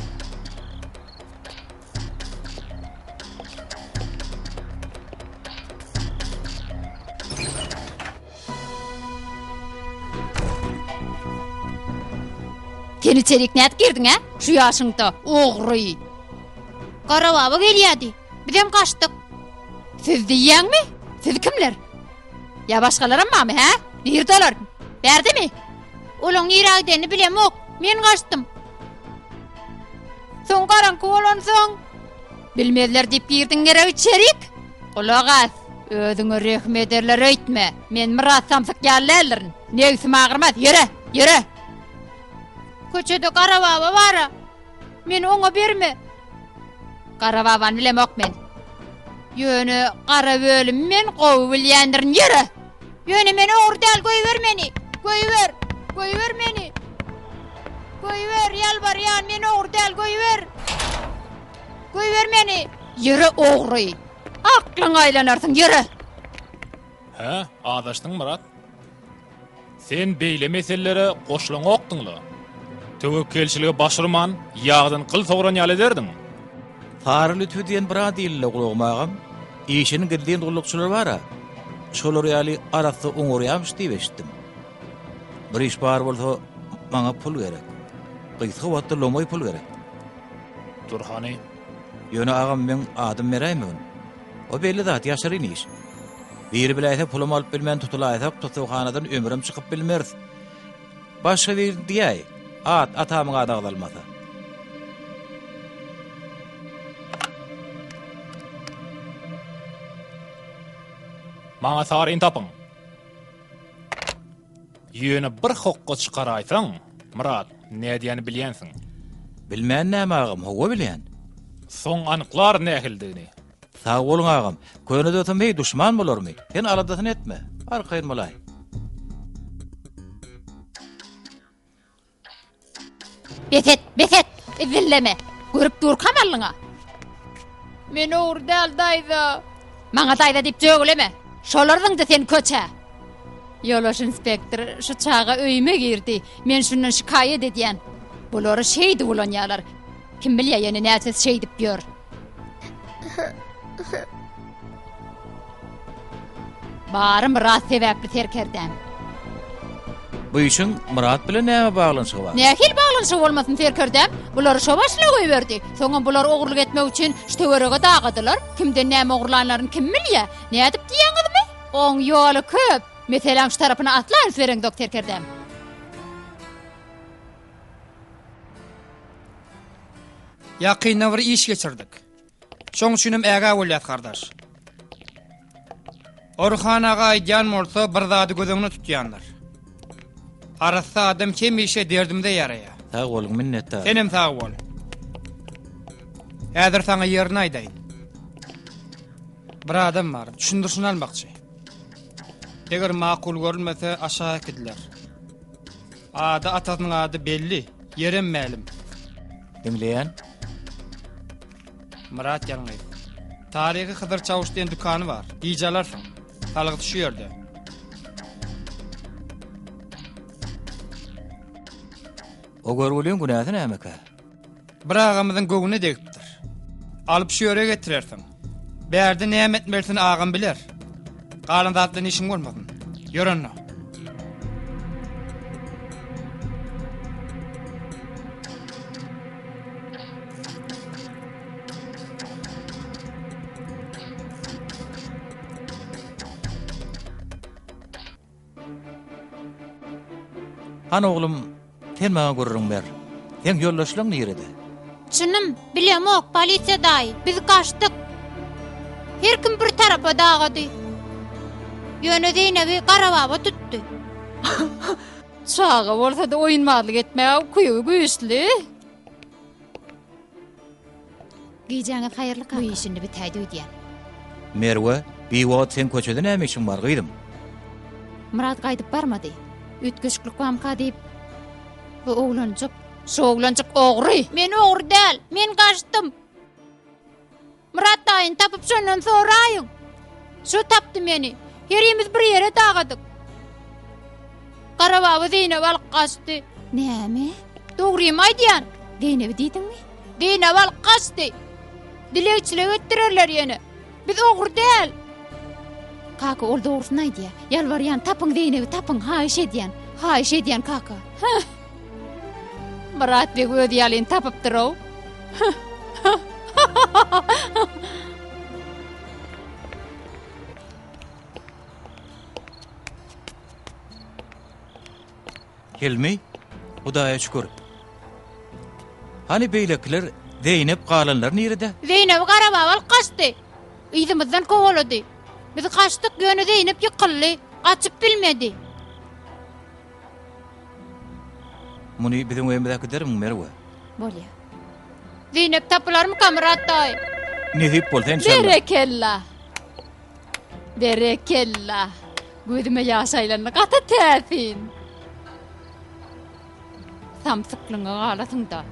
Sen içerik nädip girdiň, ä? Şu ýaşyňda, ogry. Gara baba gelýärdi. Bizem gaçdyk. Siz diýýäňmi? Siz kimler? Ýa başgalaram barmy, hä? Nirde olar? Bärdemi? Olaň nirä gidenini bilemok. Men gaçdym. Soň garaňky bolansoň. Bilmezler diýip girdiň gerek içerik? Gulak as, özüňe rehim ederler öýtme. Men Myrat samsyk ýaly däldirin. Nebsim agyrmaz, ýöre, ýöre! Köçede Gara baba bar-a. Meni oňa berme. Gara babany bilemok men. Ýöne gara bölümi men gowy bilýändirin, ýöre! Ýöne men ogry däl, goýber meni! Goýber! Goýber meni! Goýber, ýalbarýan, men ogry däl, goýber! Goýber meni! Ýöre ogry! Aklyňa aýlanarsyň, ýöre! Hä, azaşdyň Myrat. Sen beýle meselelere goşulaňokdyň-la. Töwekgelçilige baş urman, ýagdan gyl sogran ýaly ederdiň. Sary Lütfi diýen bir ady ildi gulagyma agam. Işiniň gizlin gullukçylary bar-a. Şolar ýaly arassa oňarýarmyş diýip eşitdim. Bir iş bar bolsa, maňa pul gerek. Gysga wagtda lomaý pul gerek. Dur hany. Ýöne agam meň adym beräýmegin. O belli zat, ýaşyryn iş. Biri biläýse pulam alyp bilmän tutulaýsak, tussaghanadan ömürem çykyp bilmeris. Başga birini diýäý, at, atamyň ady agzalmasa. Maňa saryn tapyň. Ýöne bir hokga çykaraýsaň, Myrat, nädýäni bilýänsiň. Bilmän näme agam, hawa bilýän. Soň anyklar nähilidigini. Sag boluň agam. Köne dostum heý duşman bolarmy? Sen aladasyny etme. Arkaýyn bolaý. Bes et, bes et! Zilleme! Görüp durkam alnyňa. Men ogry däl, daýza. Maňa daýza diýip jögüleme. Şolar zyňdy seni köçä. Ýolbaşy inspektor, şu çaga öýüme girdi. Men şundan şikaýat edýän. Bulary şeýdip ulanýarlar. Kim bilýär ýene näçesi şeýdip ýör. Bary Myrat sebäpli serkerdäm. Bu işiň Myrat bilen näme baglanyşygy bar? Nähili baglanyşygy bolmasyn serkerdäm? Bulary şo başyna goýberdi. Soňam bular ogurlyk etmek üçin şu töwerege dagadylar. Kimden näme ogurlanlaryny kim bilýä? Nädip diýýäňizmi? Oň ýoly köp. Meseläň şu tarapyna asla üns bereňzok serkerdäm. Ýakynda bir iş geçirdik. Şoň üçinem ägä bolýas gardaş. Orhan aga aýdýan bolsa bir zady göz öňüne tutýandyr. Arassa adam hemişe derdimize ýaraýar. Sag boluň, minnetdar. Senem sag bol. Häzir saňa ýerini aýdaýyn. Bir adam bar, düşündirişini almakçy. Eger makul görülmese aşak äkidiler. Ady atasynyň ady belli, ýerem mälim. Diňleýän. Myrat ýalňyz. Taryhy Hydyr Çawuş diýen dükany bar. Gije alarsyň. Salgysy şu ýerde. O görgüliň günäsi nämekä? Bir agamyzyň göwnüne degipdir. Alyp şu ýere getirersiň. Bärde näme etmelisini agam biler. Galan zat bilen işiň bolmasyn. Ýör onda. Hany oglum, sen maňa gürrüň ber. Seň ýoldaşlaň nirede? Çynym, bilemok, polisiýa daýy. Biz gaçdyk. Her kim bir tarapa dagady. Ýöne Zeýnebi Garababa tutdy. Çaga bolsa-da oýunbazlyk etmäge ukyby güýçli. Gijäňiz haýyrly kaka. Bu iş indi bitäýdi öýdýän. Merwe, biwagt seň köçede näme işiň bar, gyzym? Myrat gaýdyp barmady. Üýtgeşiklik bamyka diýip, bu oglanjyk, şu oglanjyk ogry! Men ogry däl, men gaçdym. Myrat daýyny tapyp şondan soraýyň. Şo tapdy meni. Herimiz bir ýere dagadyk. Garababa Zeýnebi alyp gaçdy. Näme? Dogrymy aýdýan. Zeýnebi diýdiňmi? Zeýnebi alyp gaçdy. Dilegçilik etdirerler ýene. Biz ogry däl. Kaka ol dogrusyny aýdýar. Ýalbarýan tapyň Zeýnebi tapyň haýyş edýän. Haýyş edýän kaka. Myrat beg öz ýalyny tapypdyr-ow. Hilmi, Hudaýa şükür. Hany beýlekiler, Zeýnep galanlar nirede? Zeýnebi Garababa alyp gaçdy. Yzymyzdan kowalady. Biz gaçdyk, ýöne Zeýnep ýykyldy, gaçyp bilmedi. Muny biziň öýümize äkidermiň, Merwe? Bolýa. Zeýnep tapylarmyka, Myrat daýy? Nesip bolsa, enşalla. Berekella! Berekella! Gözüme ýaş aýlandy, gaty täsin! Samsyklygyňa galasyň-da.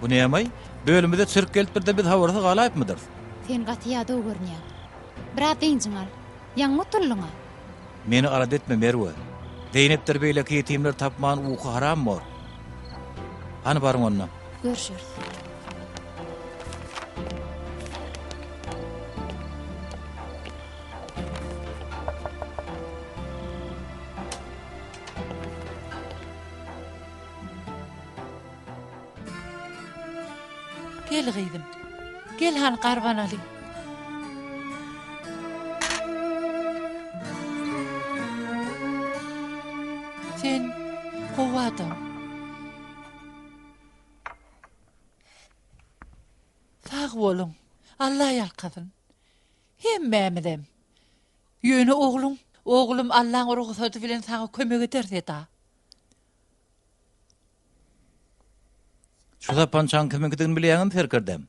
Bu näme-aý? Bölümize çirk gelipdir-de biz habarsyz galaýypmydyrys? Sen gaty ýadaw görünýäň. Biraz dynjyňy al. Ýaňy gutuldyň-a. Meni alada etme, Merwe. Zeýnepdir beýleki ýetimleri tapman uky haram bor. Hany baryň onda. Görşeris. Gel gyzym. Gel hany garbanaly. Sen gowy adam. Sag boluň. Alla ýalkasyn. Hemmämizem. Ýöne ogluň, oglum Allaň rugsady bilen saňa kömek eder Seda. Şu sapançaň kimiňkidigini bilýäňmi, serkerdäm?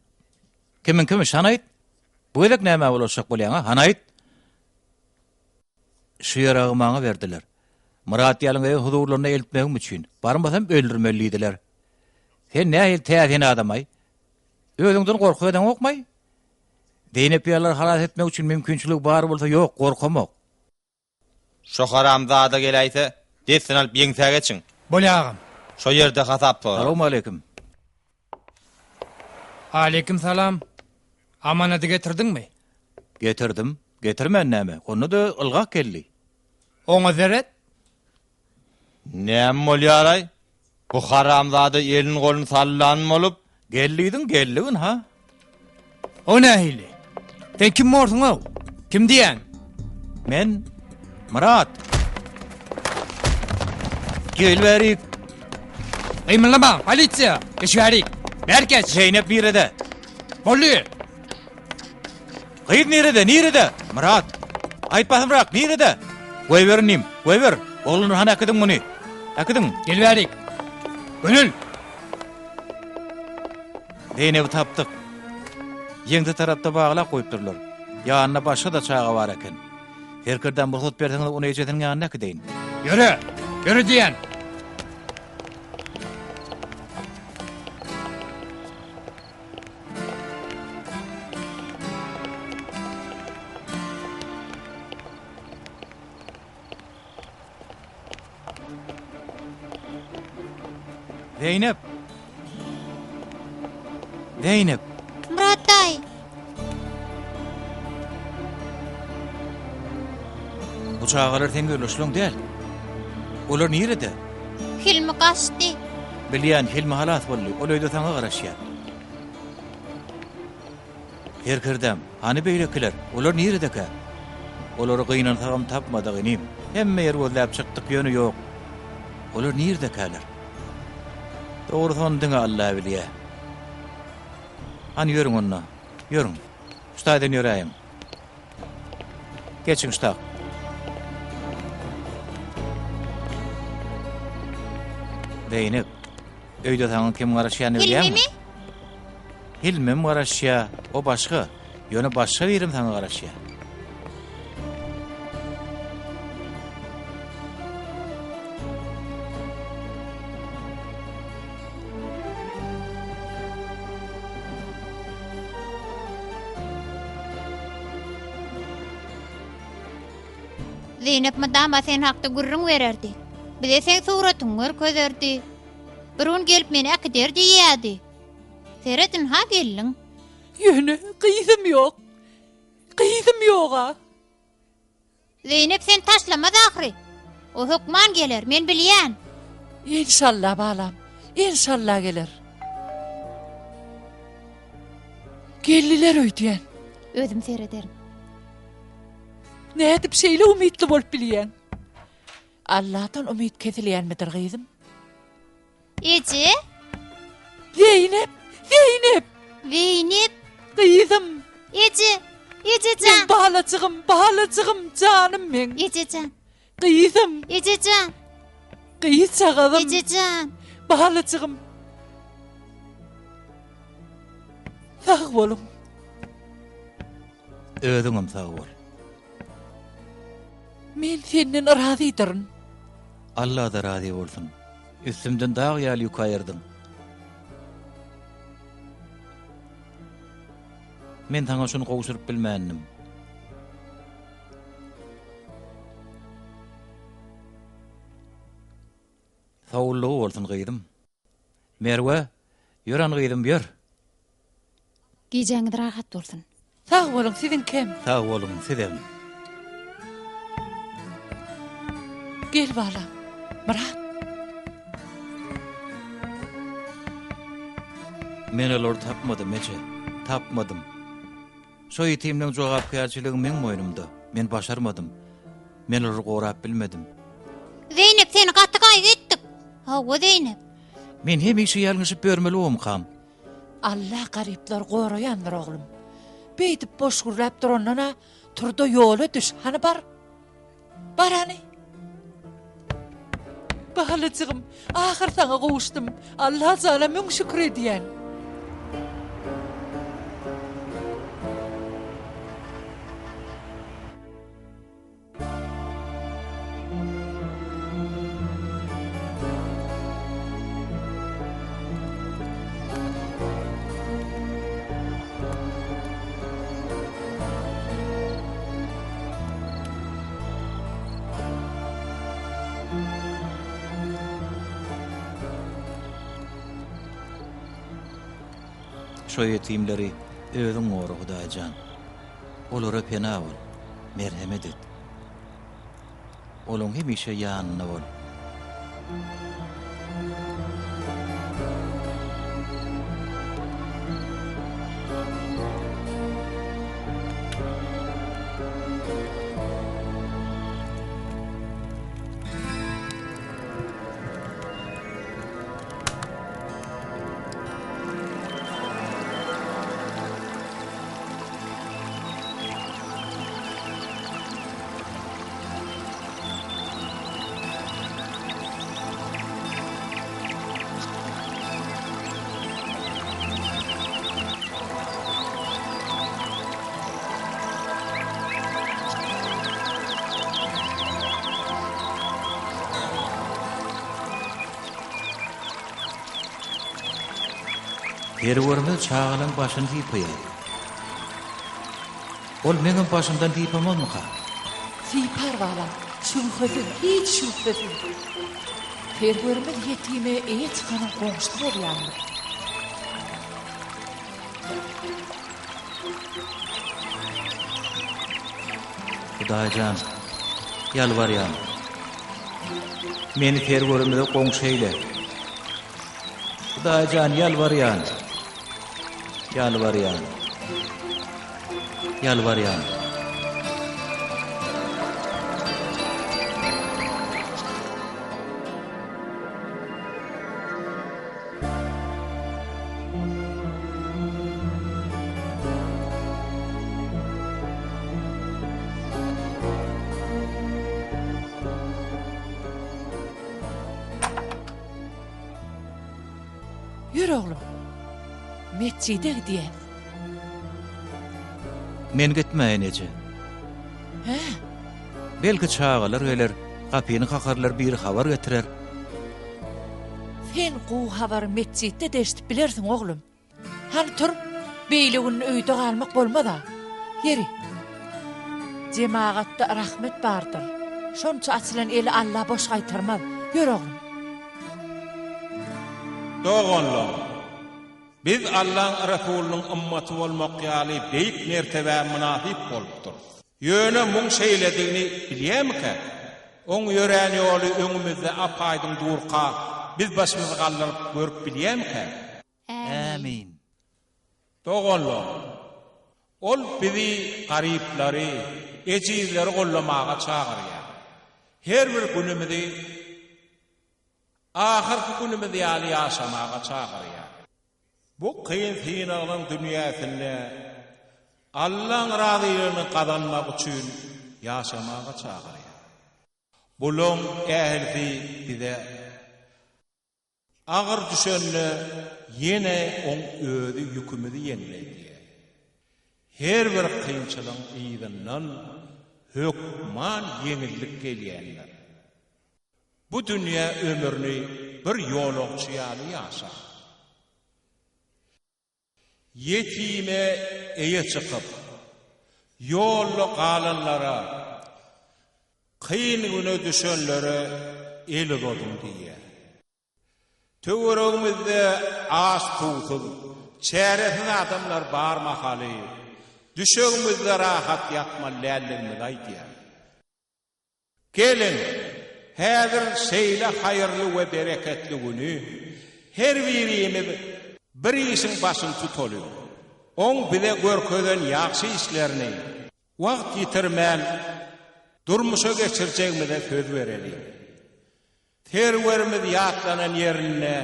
Kimiňkimiş, hany aýt? Bu gezek nämä bulaşjak bolýaň-a, hany aýt? Şu ýaragy maňa berdiler. Myrat ýalyň öz huzurlaryna eltmegim üçin. Barmasam öldürmeli diýdiler. Sen nähili täsin adam-aý? Özüňden gorky edeňokmaý? Zeýnep ýalylary halas etmek üçin mümkinçiligi bar bolsa ýok, gorkamok. Şo haramzada geläýse, dessine alyp ýeňsä geçiň. Bolýa agam. Şo ýerde hasap sorar. Salowmaleýkim. Aleýkim salam. Amanady getirdiňmi? Getirdim. Getirmän näme? Onda-da ylgap geldi. Oňa seret. Näme bolýar-aý? Bu haramzada elini-goluny sallan bolup. Geldigiň geldigin, ha? O nähili? Sen kim borsuň-ow? Kim diýýäň? Men Myrat. Gel bärik. Gymyldama, polisiýa! Geç bärik. Bärik geç. Zeýnep nirede? Boldy. Gyz nirede, nirede? Myrat! Aýt basymrak, nirede? Goýber inim, goýber. Oglanlar hany äkidiň muny. Äkidiň. Gel bärik. Gönül! Zeýnebi tapdyk. Ýeňse tarapda baglap goýupdyrlar. Ýanynda başga-da çaga bar eken. Serkerdäm rugsat berseňiz ony ejesiniň ýanyna äkideýin. Ýöre! Ýöre diýýän! Zeýnep! Zeýnep! Myrat daýy! Bu çagalar seň ýoldaşlaň däl. Olar nirede? Hilmi gaçdy. Bilýän, Hilmi halas boldy. Ol öýde saňa garaşýar. Serkerdäm, hany beýlekiler? Olar niredekä? Olary gynansagam tapmadyk, inim. Hemme ýeri gözläp çykdyk, ýöne ýok. Olar niredekäler? Dogrusy ony diňe Alla bilýär. Hany ýörüň onda, ýörüň. Şu taýdan ýöräýiň. Geçiň ştak. Zeýnep, öýde saňa kim garaşýanyny bilýäňmi? Hilmimi? Hilmim garaşýa, o başga. Ýöne başga birem saňa garaşýa. Zeýnep mydama sen hakda gürrüň bererdi. Bize seň suratyňy görkezerdi. Bir gün gelip meni äkider diýýärdi. Seret ynha geldiň. Ýöne gyzym ýok. Gyzym ýog-a. Zeýnep seni taşlamaz ahyry. O hökman geler, men bilýän. Enşalla balam, enşalla geler. Geldiler öýdýän. Özüm serederin. Nädip şeýle umytly bolup bilýäň? Alladan umyt kesilýänmidir gyzym? Eje? Zeýnep! Zeýnep! Zeýnep! Gyzym! Eje! Eje jan! Meň balajygym, balajygym, janym meň! Eje jan! Gyzym! Eje jan! Gyzjagazym! Eje jan! Balajygym! Sag boluň! Özüňem sag bol. Men senden razydyryn. Alla-da razy bolsun. Üstümden dag ýaly ýük aýyrdyň. Men saňa şuny gowşuryp bilmändim. Sowullygy bolsun gyzym. Merwe, ýör han gyzym, ýör. Gijäňiz rahat bolsun. Sag boluň, siziňkem. Sag boluň, sizem. Gel balam, Myrat. Men olary tapmadym, eje, tapmadym. Şo ýetimleň jogapkärçiligi meň boýnumda. Men başarmadym. Men olary gorap bilmedim. Zeýnep seni gaty gaýgy etdik. Hawa Zeýnep. Men hemişe ýalňyşyp ýörmeli bomkam? Alla garyplary goraýandyr oglum. Beýdip boş gürläp durandan-a tur-da ýola düş, hany bar. Bar hany. Balajygym, ahyr saňa gowuşdym. Alla jana müň şükür edýän. Şo ýetimleri özüň gora Hudaýjan. Olara pena bol, merhemet et. Olaň hemişe ýanynda bol. Serwerimiz çagalaň başyny sypaýar. Ol meňem başymdan sypamazmyka? Sypar balam, şübhesiz, hiç şübhesiz. Serwerimiz ýetime eýe çykanyň goňşusy bolýandyr. Hudaýjan, ýalbarýan, meni serwerimize goňşy eýle. Hudaýjan, ýalbarýan, ýalbarýan, ýalbarýan. Ýör oglum. Metjide gidýäs. Men gitmäýin eje. Hä? Belki çagalar geler, gapyny kakarlar biri habar getirer. Sen gowy habary metjitde-de eşidip bilersiň oglum. Hany tur, beýle gün öýde galmak bolmaz-a. Ýeri, jemagatda rahmet bardyr. Şonça açylan eli Alla boş gaýtarmaz. Ýör oglum. Doganlar! Biz Allaň Resulynyň ymmaty bolmak ýaly beýik mertebä mynasyp bolupdyrys. Ýöne muň şeýledigini bilýämikäk? Oň ýörän ýoly öňümizde ap-aýdyň durka, biz başymyzy galdyryp görüp bilýämikäk? Ämin. Doganlar! Ol bizi garyplary, ejizleri goldamaga çagyrýar. Her bir günümizi ahyrky günümiz ýaly ýaşamaga çagyrýar. Bu kyn synaglaň dünýäsinde Allaň razylygyny gazanmak üçin ýaşamaga çagyrýar. Bulaň ählisi bize Agyr düşende ýene oň özi ýükümizi ýeňledýär. Her bir kynçylygyň yzyndan hökman ýeňillik gelýändir. Bu dünýä ömrüni bir ýolagçy ýaly ýaşa. Ýetime eýe çykyp, ýolda galanlara, kyn güne düşenlere el uzadyň diýýär. Töweregimizde aç-suwsuz, çäresiz adamlar bar mahaly, düşegimizde rahat ýatmaly däldigimizi aýdýar. Geliň, häzir şeýle haýyrly we bereketli güni her birimiz bir işiň başyny tutalyň. Oň bize görkezen ýagşy işlerini wagt ýitirmän durmuşa geçirjegimize söz bereliň. Serwerimiz ýatlanan ýerinde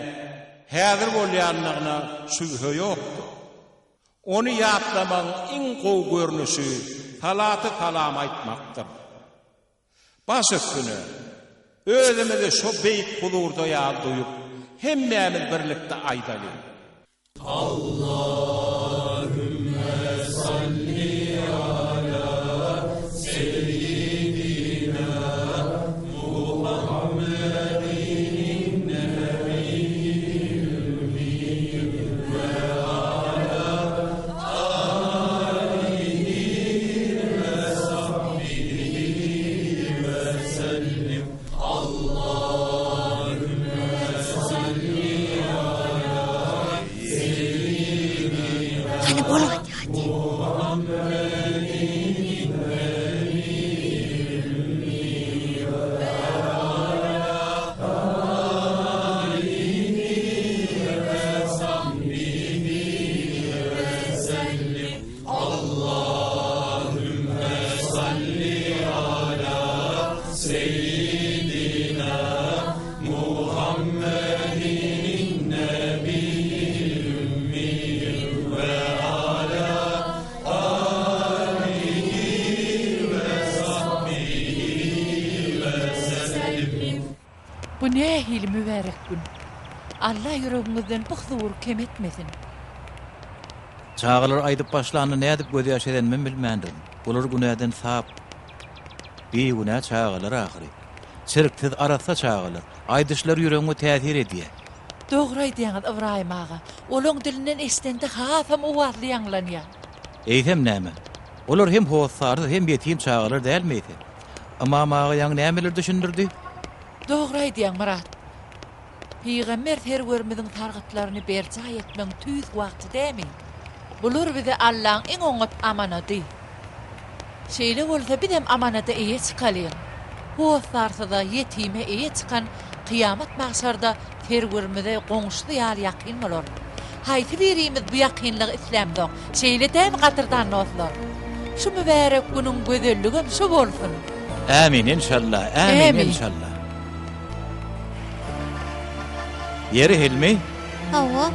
häzir bolýandygyna şübhe ýokdur. Ony ýatlamagyň iň gowy görnüşi salaty-salam aýtmakdyr. Baş üstüne, özümizi şo beýik huzurda ýaly duýup, hemmämiz birlikde aýdalyň. Allahümme salli ala seyyidina Muhammedin nebiyyil ümmi ve ala alihi ve sahbihi ve sellim. Hany boluň hadi hadi. Bu nähili mübärek gün. Alla ýüregiňizden bu huzury kem etmesin. Çagalar aýdyp başlanda nädip gözýaş edenimem bilmändirin. Bular günäden sap, bigünä çagalar ahyry. Çirksiz, arassa çagalar. Aýdyşlary ýüregiňe täsir edýär. Dogry aýdýaňyz, Ybraýym aga. Olaň dilinden eşidende hasam owazly ýaňlanýar. Eýsem näme? Olar hem hossarsyz, hem ýetim çagalar dälmi eýse? Ymam aga ýaňy nämeler düşündirdi? Dogry aýdýaň, Myrat. Pygamber Serwerimiziň sargytlaryny berjaý etmegiň tüýs wagty dämi? Bular bize Allaň iň oňat amanady. Şeýle bolsa bizem amanada eýe çykalyň. Hossarsyza, ýetime eýe çykan kyýamat magşarda Serwerimize goňşusy ýaly ýakyn bolar. Haýsy birimiz bu ýakynlygy islämzok, şeýle dämi gadyrdan dostlar? Şu mübärek günüň gözelligem şu bolsun! Ämin enşalla, ämin enşalla. Ýeri Hilmi? Hawa.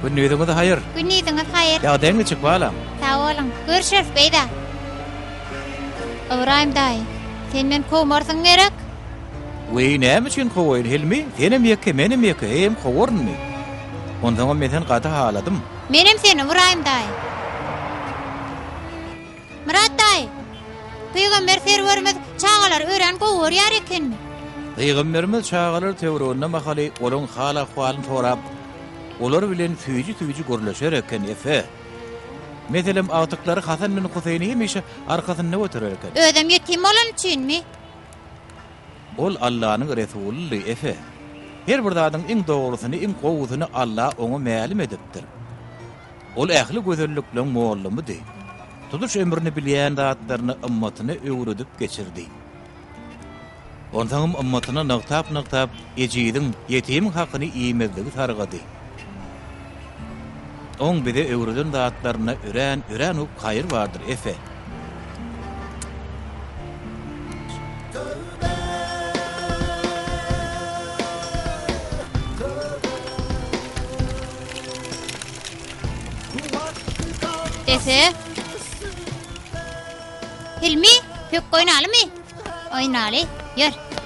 Gündiziňiz haýyr. Gündiziňiz haýyr. Ýagdaýyň niçik balam? Sag boluň. Görüşeris beýda. Ybraýym daýy, sen meni kowmarsyň gerek? Weý, näme üçin kowaýyn Hilmi? Senem ýeke, menem ýeke, heýem kowarynmy? Onsoňam men seni gaty haladym. Menem seni, Ybraýym daýy. Myrat daýy, pygamber serwerimiz çagalary örän gowy görýär ekenmi? Pygamberimiz çagalar töwereginde mahaly olaň hal-ahwalyny sorap, olar bilen süýji-süýji gürleşer eken, Efe. Meselem, agtyklary Hasan bilen Huseýni hemişe arkasynda göterer eken. Özem ýetim bolany üçinmi? Ol Allanyň resulydy, Efe. Her bir zadyň iň dogrusyny, iň gowusyny Alla oňa mälim edipdir. Ol ähli gözellikleň mollumydy. Tutuş ömrüni bilýän zatlaryny ymmatyna öwredip geçirdi. Onsoňam ymmatyna nygtap-nygtap ejiziň, ýetimiň hakyny iýmezligi sargady. Oň bize öwreden zatlarynda örän, örän köp haýyr bardyr, Efe. Efe. Hilmi, pökgi oýnalymy? Oýnaly. Ýör.